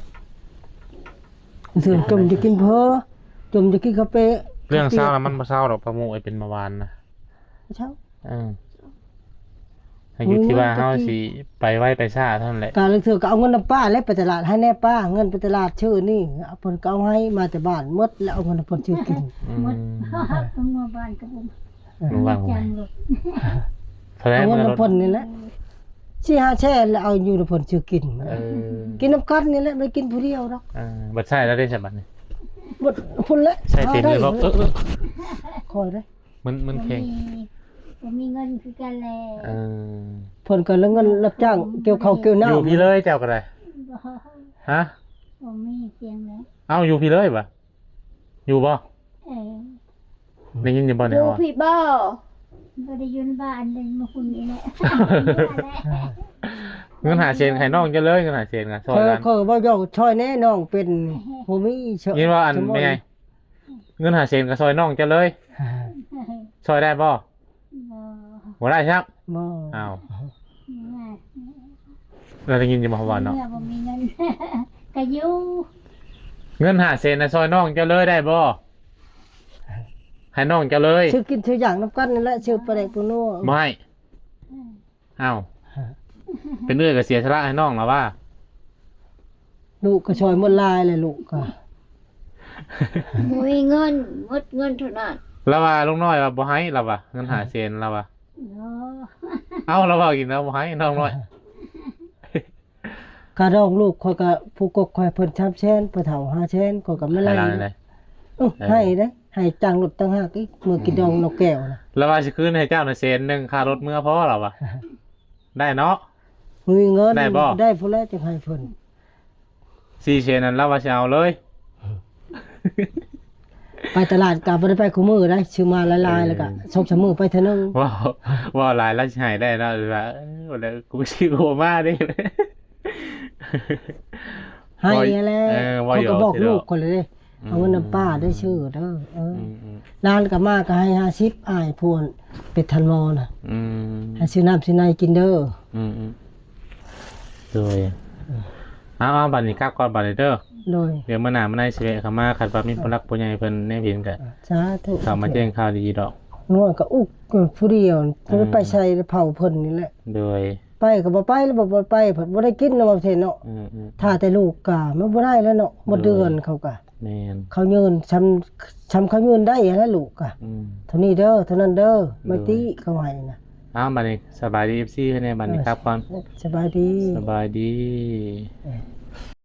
ເທື່ອຈົ່ມຈະກິນເພີ ຈົ່ມຈະກິນກາເຟ. ເລື່ອງເຊົານະ ມັນບໍ່ເຊົາດອກ ປາໂມກ ໄອ້ເປັນເບົາຫວານນະ ບໍ່ເຊົາ ເອີ ໃຫ້ຢູ່ທີ່ວ່າເຮົາຊິໄປໄວໄປຊ້າເທົ່ານັ້ນແຫຼະ. ກາລາງເທື່ອກໍເອົາເງິນນຳປ້າແຫຼະ ໄປຕະຫຼາດໃຫ້ແດ່ປ້າ ເງິນໄປຕະຫຼາດຊື້ນີ້ ເພິ່ນກໍເອົາໃຫ້ມາແຕ່ບ້ານໝົດ ແລ້ວເອົາເງິນໃຫ້ເພິ່ນຊື້ກິນ ອືມ ໝົດ ເອົາເມືອບ້ານກໍບໍ່ ເອີ ເອົາເງິນນຳເພິ່ນນີ້ແຫຼະ ສີ່ຫ້າແສນ ແລ້ວເອົາຢູ່ນຳເພິ່ນຊື້ກິນ ເອີ ກິນນຳກັນນີ້ແຫຼະ ບໍ່ໄດ້ກິນຜູ້ດຽວດອກ ເອີ ບັດໃຊ້ແລ້ວເດ້ ສະບັດນີ້ ໝົດພຸ້ນແຫຼະ ໃຊ້ເຕັມເລີຍບໍ່? ເອີໆ ຄອຍເດ້ ມັນ ມັນແຂງ ບໍ່ມີ ບໍ່ມີເງິນຄືກັນແຫຼະ ເອີ ເພິ່ນກໍລະເງິນຮັບຈ້າງກ່ຽວເຂົ້າກ່ຽວນ້ຳ ຢູ່ພີ້ເລີຍເຈົ້າກໍໄດ້ ບໍ່ ຮະ ບໍ່ມີສຽງເລີຍ ເອົ້າ ຢູ່ພີ້ເລີຍຫວາ? ຢູ່ບໍ່? ເອີ ໄດ້ຍິນຢູ່ບໍ່ໃນຫໍ? ຢູ່ພີ້ບໍ່? ບໍ່ໄດ້ຢູ່ບ້ານ ໄດ້ມາພຸ້ນນີ້ແຫຼະ ເງິນຫ້າແສນໃຫ້ນ້ອງເຈົ້າເລີຍ ເງິນຫ້າແສນກໍຊ່ອຍກັນ ຂ້ອຍກໍບໍ່ຢອກ ຊ່ອຍແດ່ ນ້ອງເປັນ ບໍ່ມີ ຍິນວ່າອັນແມ່ໃຫຍ່ ເງິນຫ້າແສນກໍຊ່ອຍນ້ອງເຈົ້າເລີຍ ຊ່ອຍໄດ້ບໍ່? ບໍ່ ບໍ່ໄດ້ຊ້ຳ ບໍ່ ອ້າວ ບໍ່ ລາວໄດ້ຍິນຢູ່ບໍ່ເຂົາເວົ້າເນາະ ເມື່ອບໍ່ມີເງິນ ກະຢູ່ ເງິນຫ້າແສນນະ ຊ່ອຍນ້ອງເຈົ້າເລີຍໄດ້ບໍ່? ໃຫ້ນ້ອງເຈົ້າເລີຍ ຊື້ກິນຊື້ຢາກນຳກັນນັ້ນແຫຼະ ຊື້ປາແດກປູນົວ ບໍ່ໃຫ້ ເອີ ອ້າວ ເປັນເອື້ອຍກໍເສຍສະຫຼະໃຫ້ນ້ອງລະວ່າ ລູກກໍຊ່ອຍໝົດຫຼາຍແຫຼະ ລູກກໍ ບໍ່ມີເງິນ ໝົດເງິນເທົ່ານັ້ນ ລະວ່າລຸງນ້ອຍວ່າບໍ່ໃຫ້ ລະວ່າເງິນຫ້າແສນ ລະວ່າ ເອີ ເອົ້າ ລະເວົ້າອີກນະ ບໍ່ໃຫ້ນ້ອງນ້ອຍ ຄ່າດອງລູກຂ້ອຍກໍ ຜູ້ກົກຂ້ອຍເພິ່ນສາມແສນ ພໍ່ເຖົ້າຫ້າແສນ ຂ້ອຍກໍມາໄລ່ ໃຫ້ຫຼາຍເດ້ ເອີ ໃຫ້ເດ້ ໃຫ້ຈ້າງລົດຕ່າງຫາກອີກ ເມື່ອກິນດອງນ້ອງແກ້ວນະ ລະວ່າຊິຄືນໃຫ້ເຈົ້ານະແສນໜຶ່ງ ຄ່າລົດເມືອພໍລະວ່າ ໄດ້ເນາະ ມີເງິນ ໄດ້ບໍ່? ໄດ້ພຸ້ນແຫຼະ ຈັ່ງໃຫ້ເພິ່ນ ສີ່ແສນນັ້ນລາວວ່າຊິເອົາເລີຍ ໄປຕະຫຼາດກໍບໍ່ໄດ້ໄປຄູ່ມື້ໄດ໋ ຊື້ມາຫຼາຍໆ ເອີ ແລ້ວກໍສອງສາມມື້ໄປເທື່ອໜຶ່ງ ເວົ້າ ເວົ້າຫຼາຍລາວຊິໃຫ້ໄດ້ເນາະ ວ່າ ເອີ ວ່າແລ້ວກູຊິບໍ່ມາເດ້ ໃຫ້ຫັ້ນແຫຼະ ເອີ ເວົ້າ ຂ້ອຍກໍບອກລູກຂ້ອຍເລີຍເດ້ ອືມ ເອົາເງິນນຳປ້າໄດ້ຊື້ເດີ ເອີ ອືມໆ ຫຼານກໍມາກໍໃຫ້ຫ້າສິບ ອ້າຍຜູ້ເປັນທ່ານໝໍນະ ອືມ ໃຫ້ຊື້ນ້ຳຊື້ໃນກິນເດີ ອືມໆ ໂດຍ ເອີ ເອົາ ເອົາ ບັດນີ້ກັບກ່ອນບັດນີ້ເດີ. ໂດຍ ດຽວມື້ໜ້າມື້ໃນຊິແວະເຂົ້າມາ ຄັນວ່າມີຜູ້ຫຼັກຜູ້ໃຫຍ່ເພິ່ນແນມເຫັນກະ ສາທຸ ເຂົ້າມາແຈ້ງຂ່າວດີໆດອກ. ນ້ອຍກໍອຸກ ເອີ ຜູ້ດຽວ ບໍ່ໄດ້ໄປໃສ ເຜົາເພິ່ນນີ້ແຫຼະ. ໂດຍ ໄປກໍບໍ່ໄປ ແລ້ວບໍ່ ບໍ່ໄປ ເພິ່ນບໍ່ໄດ້ກິນນຳປະເທດເນາະ. ອືມໆ ຖ້າແຕ່ລູກກະມັນບໍ່ໄດ້ແລ້ວເນາະ. ໂດຍ ໝົດເດືອນເຂົາກະ ແມ່ນ ເຂົາຍື່ນຊ່ຳ ຊ່ຳເຂົາຍື່ນໄດ້ຫັ້ນແຫຼະລູກກະ. ອືມ ເທົ່ານີ້ເດີ ເທົ່ານັ້ນເດີ ໂດຍ ແມ່ຕິເຂົາໃຫ້ນະ. ເອົາ ບັດນີ້ສະບາຍດີ ເອັຟຊີ ແດ່ ບັດນີ້ ເອີ ກັບກ່ອນ. ສະບາຍດີ ສະບາຍດີ.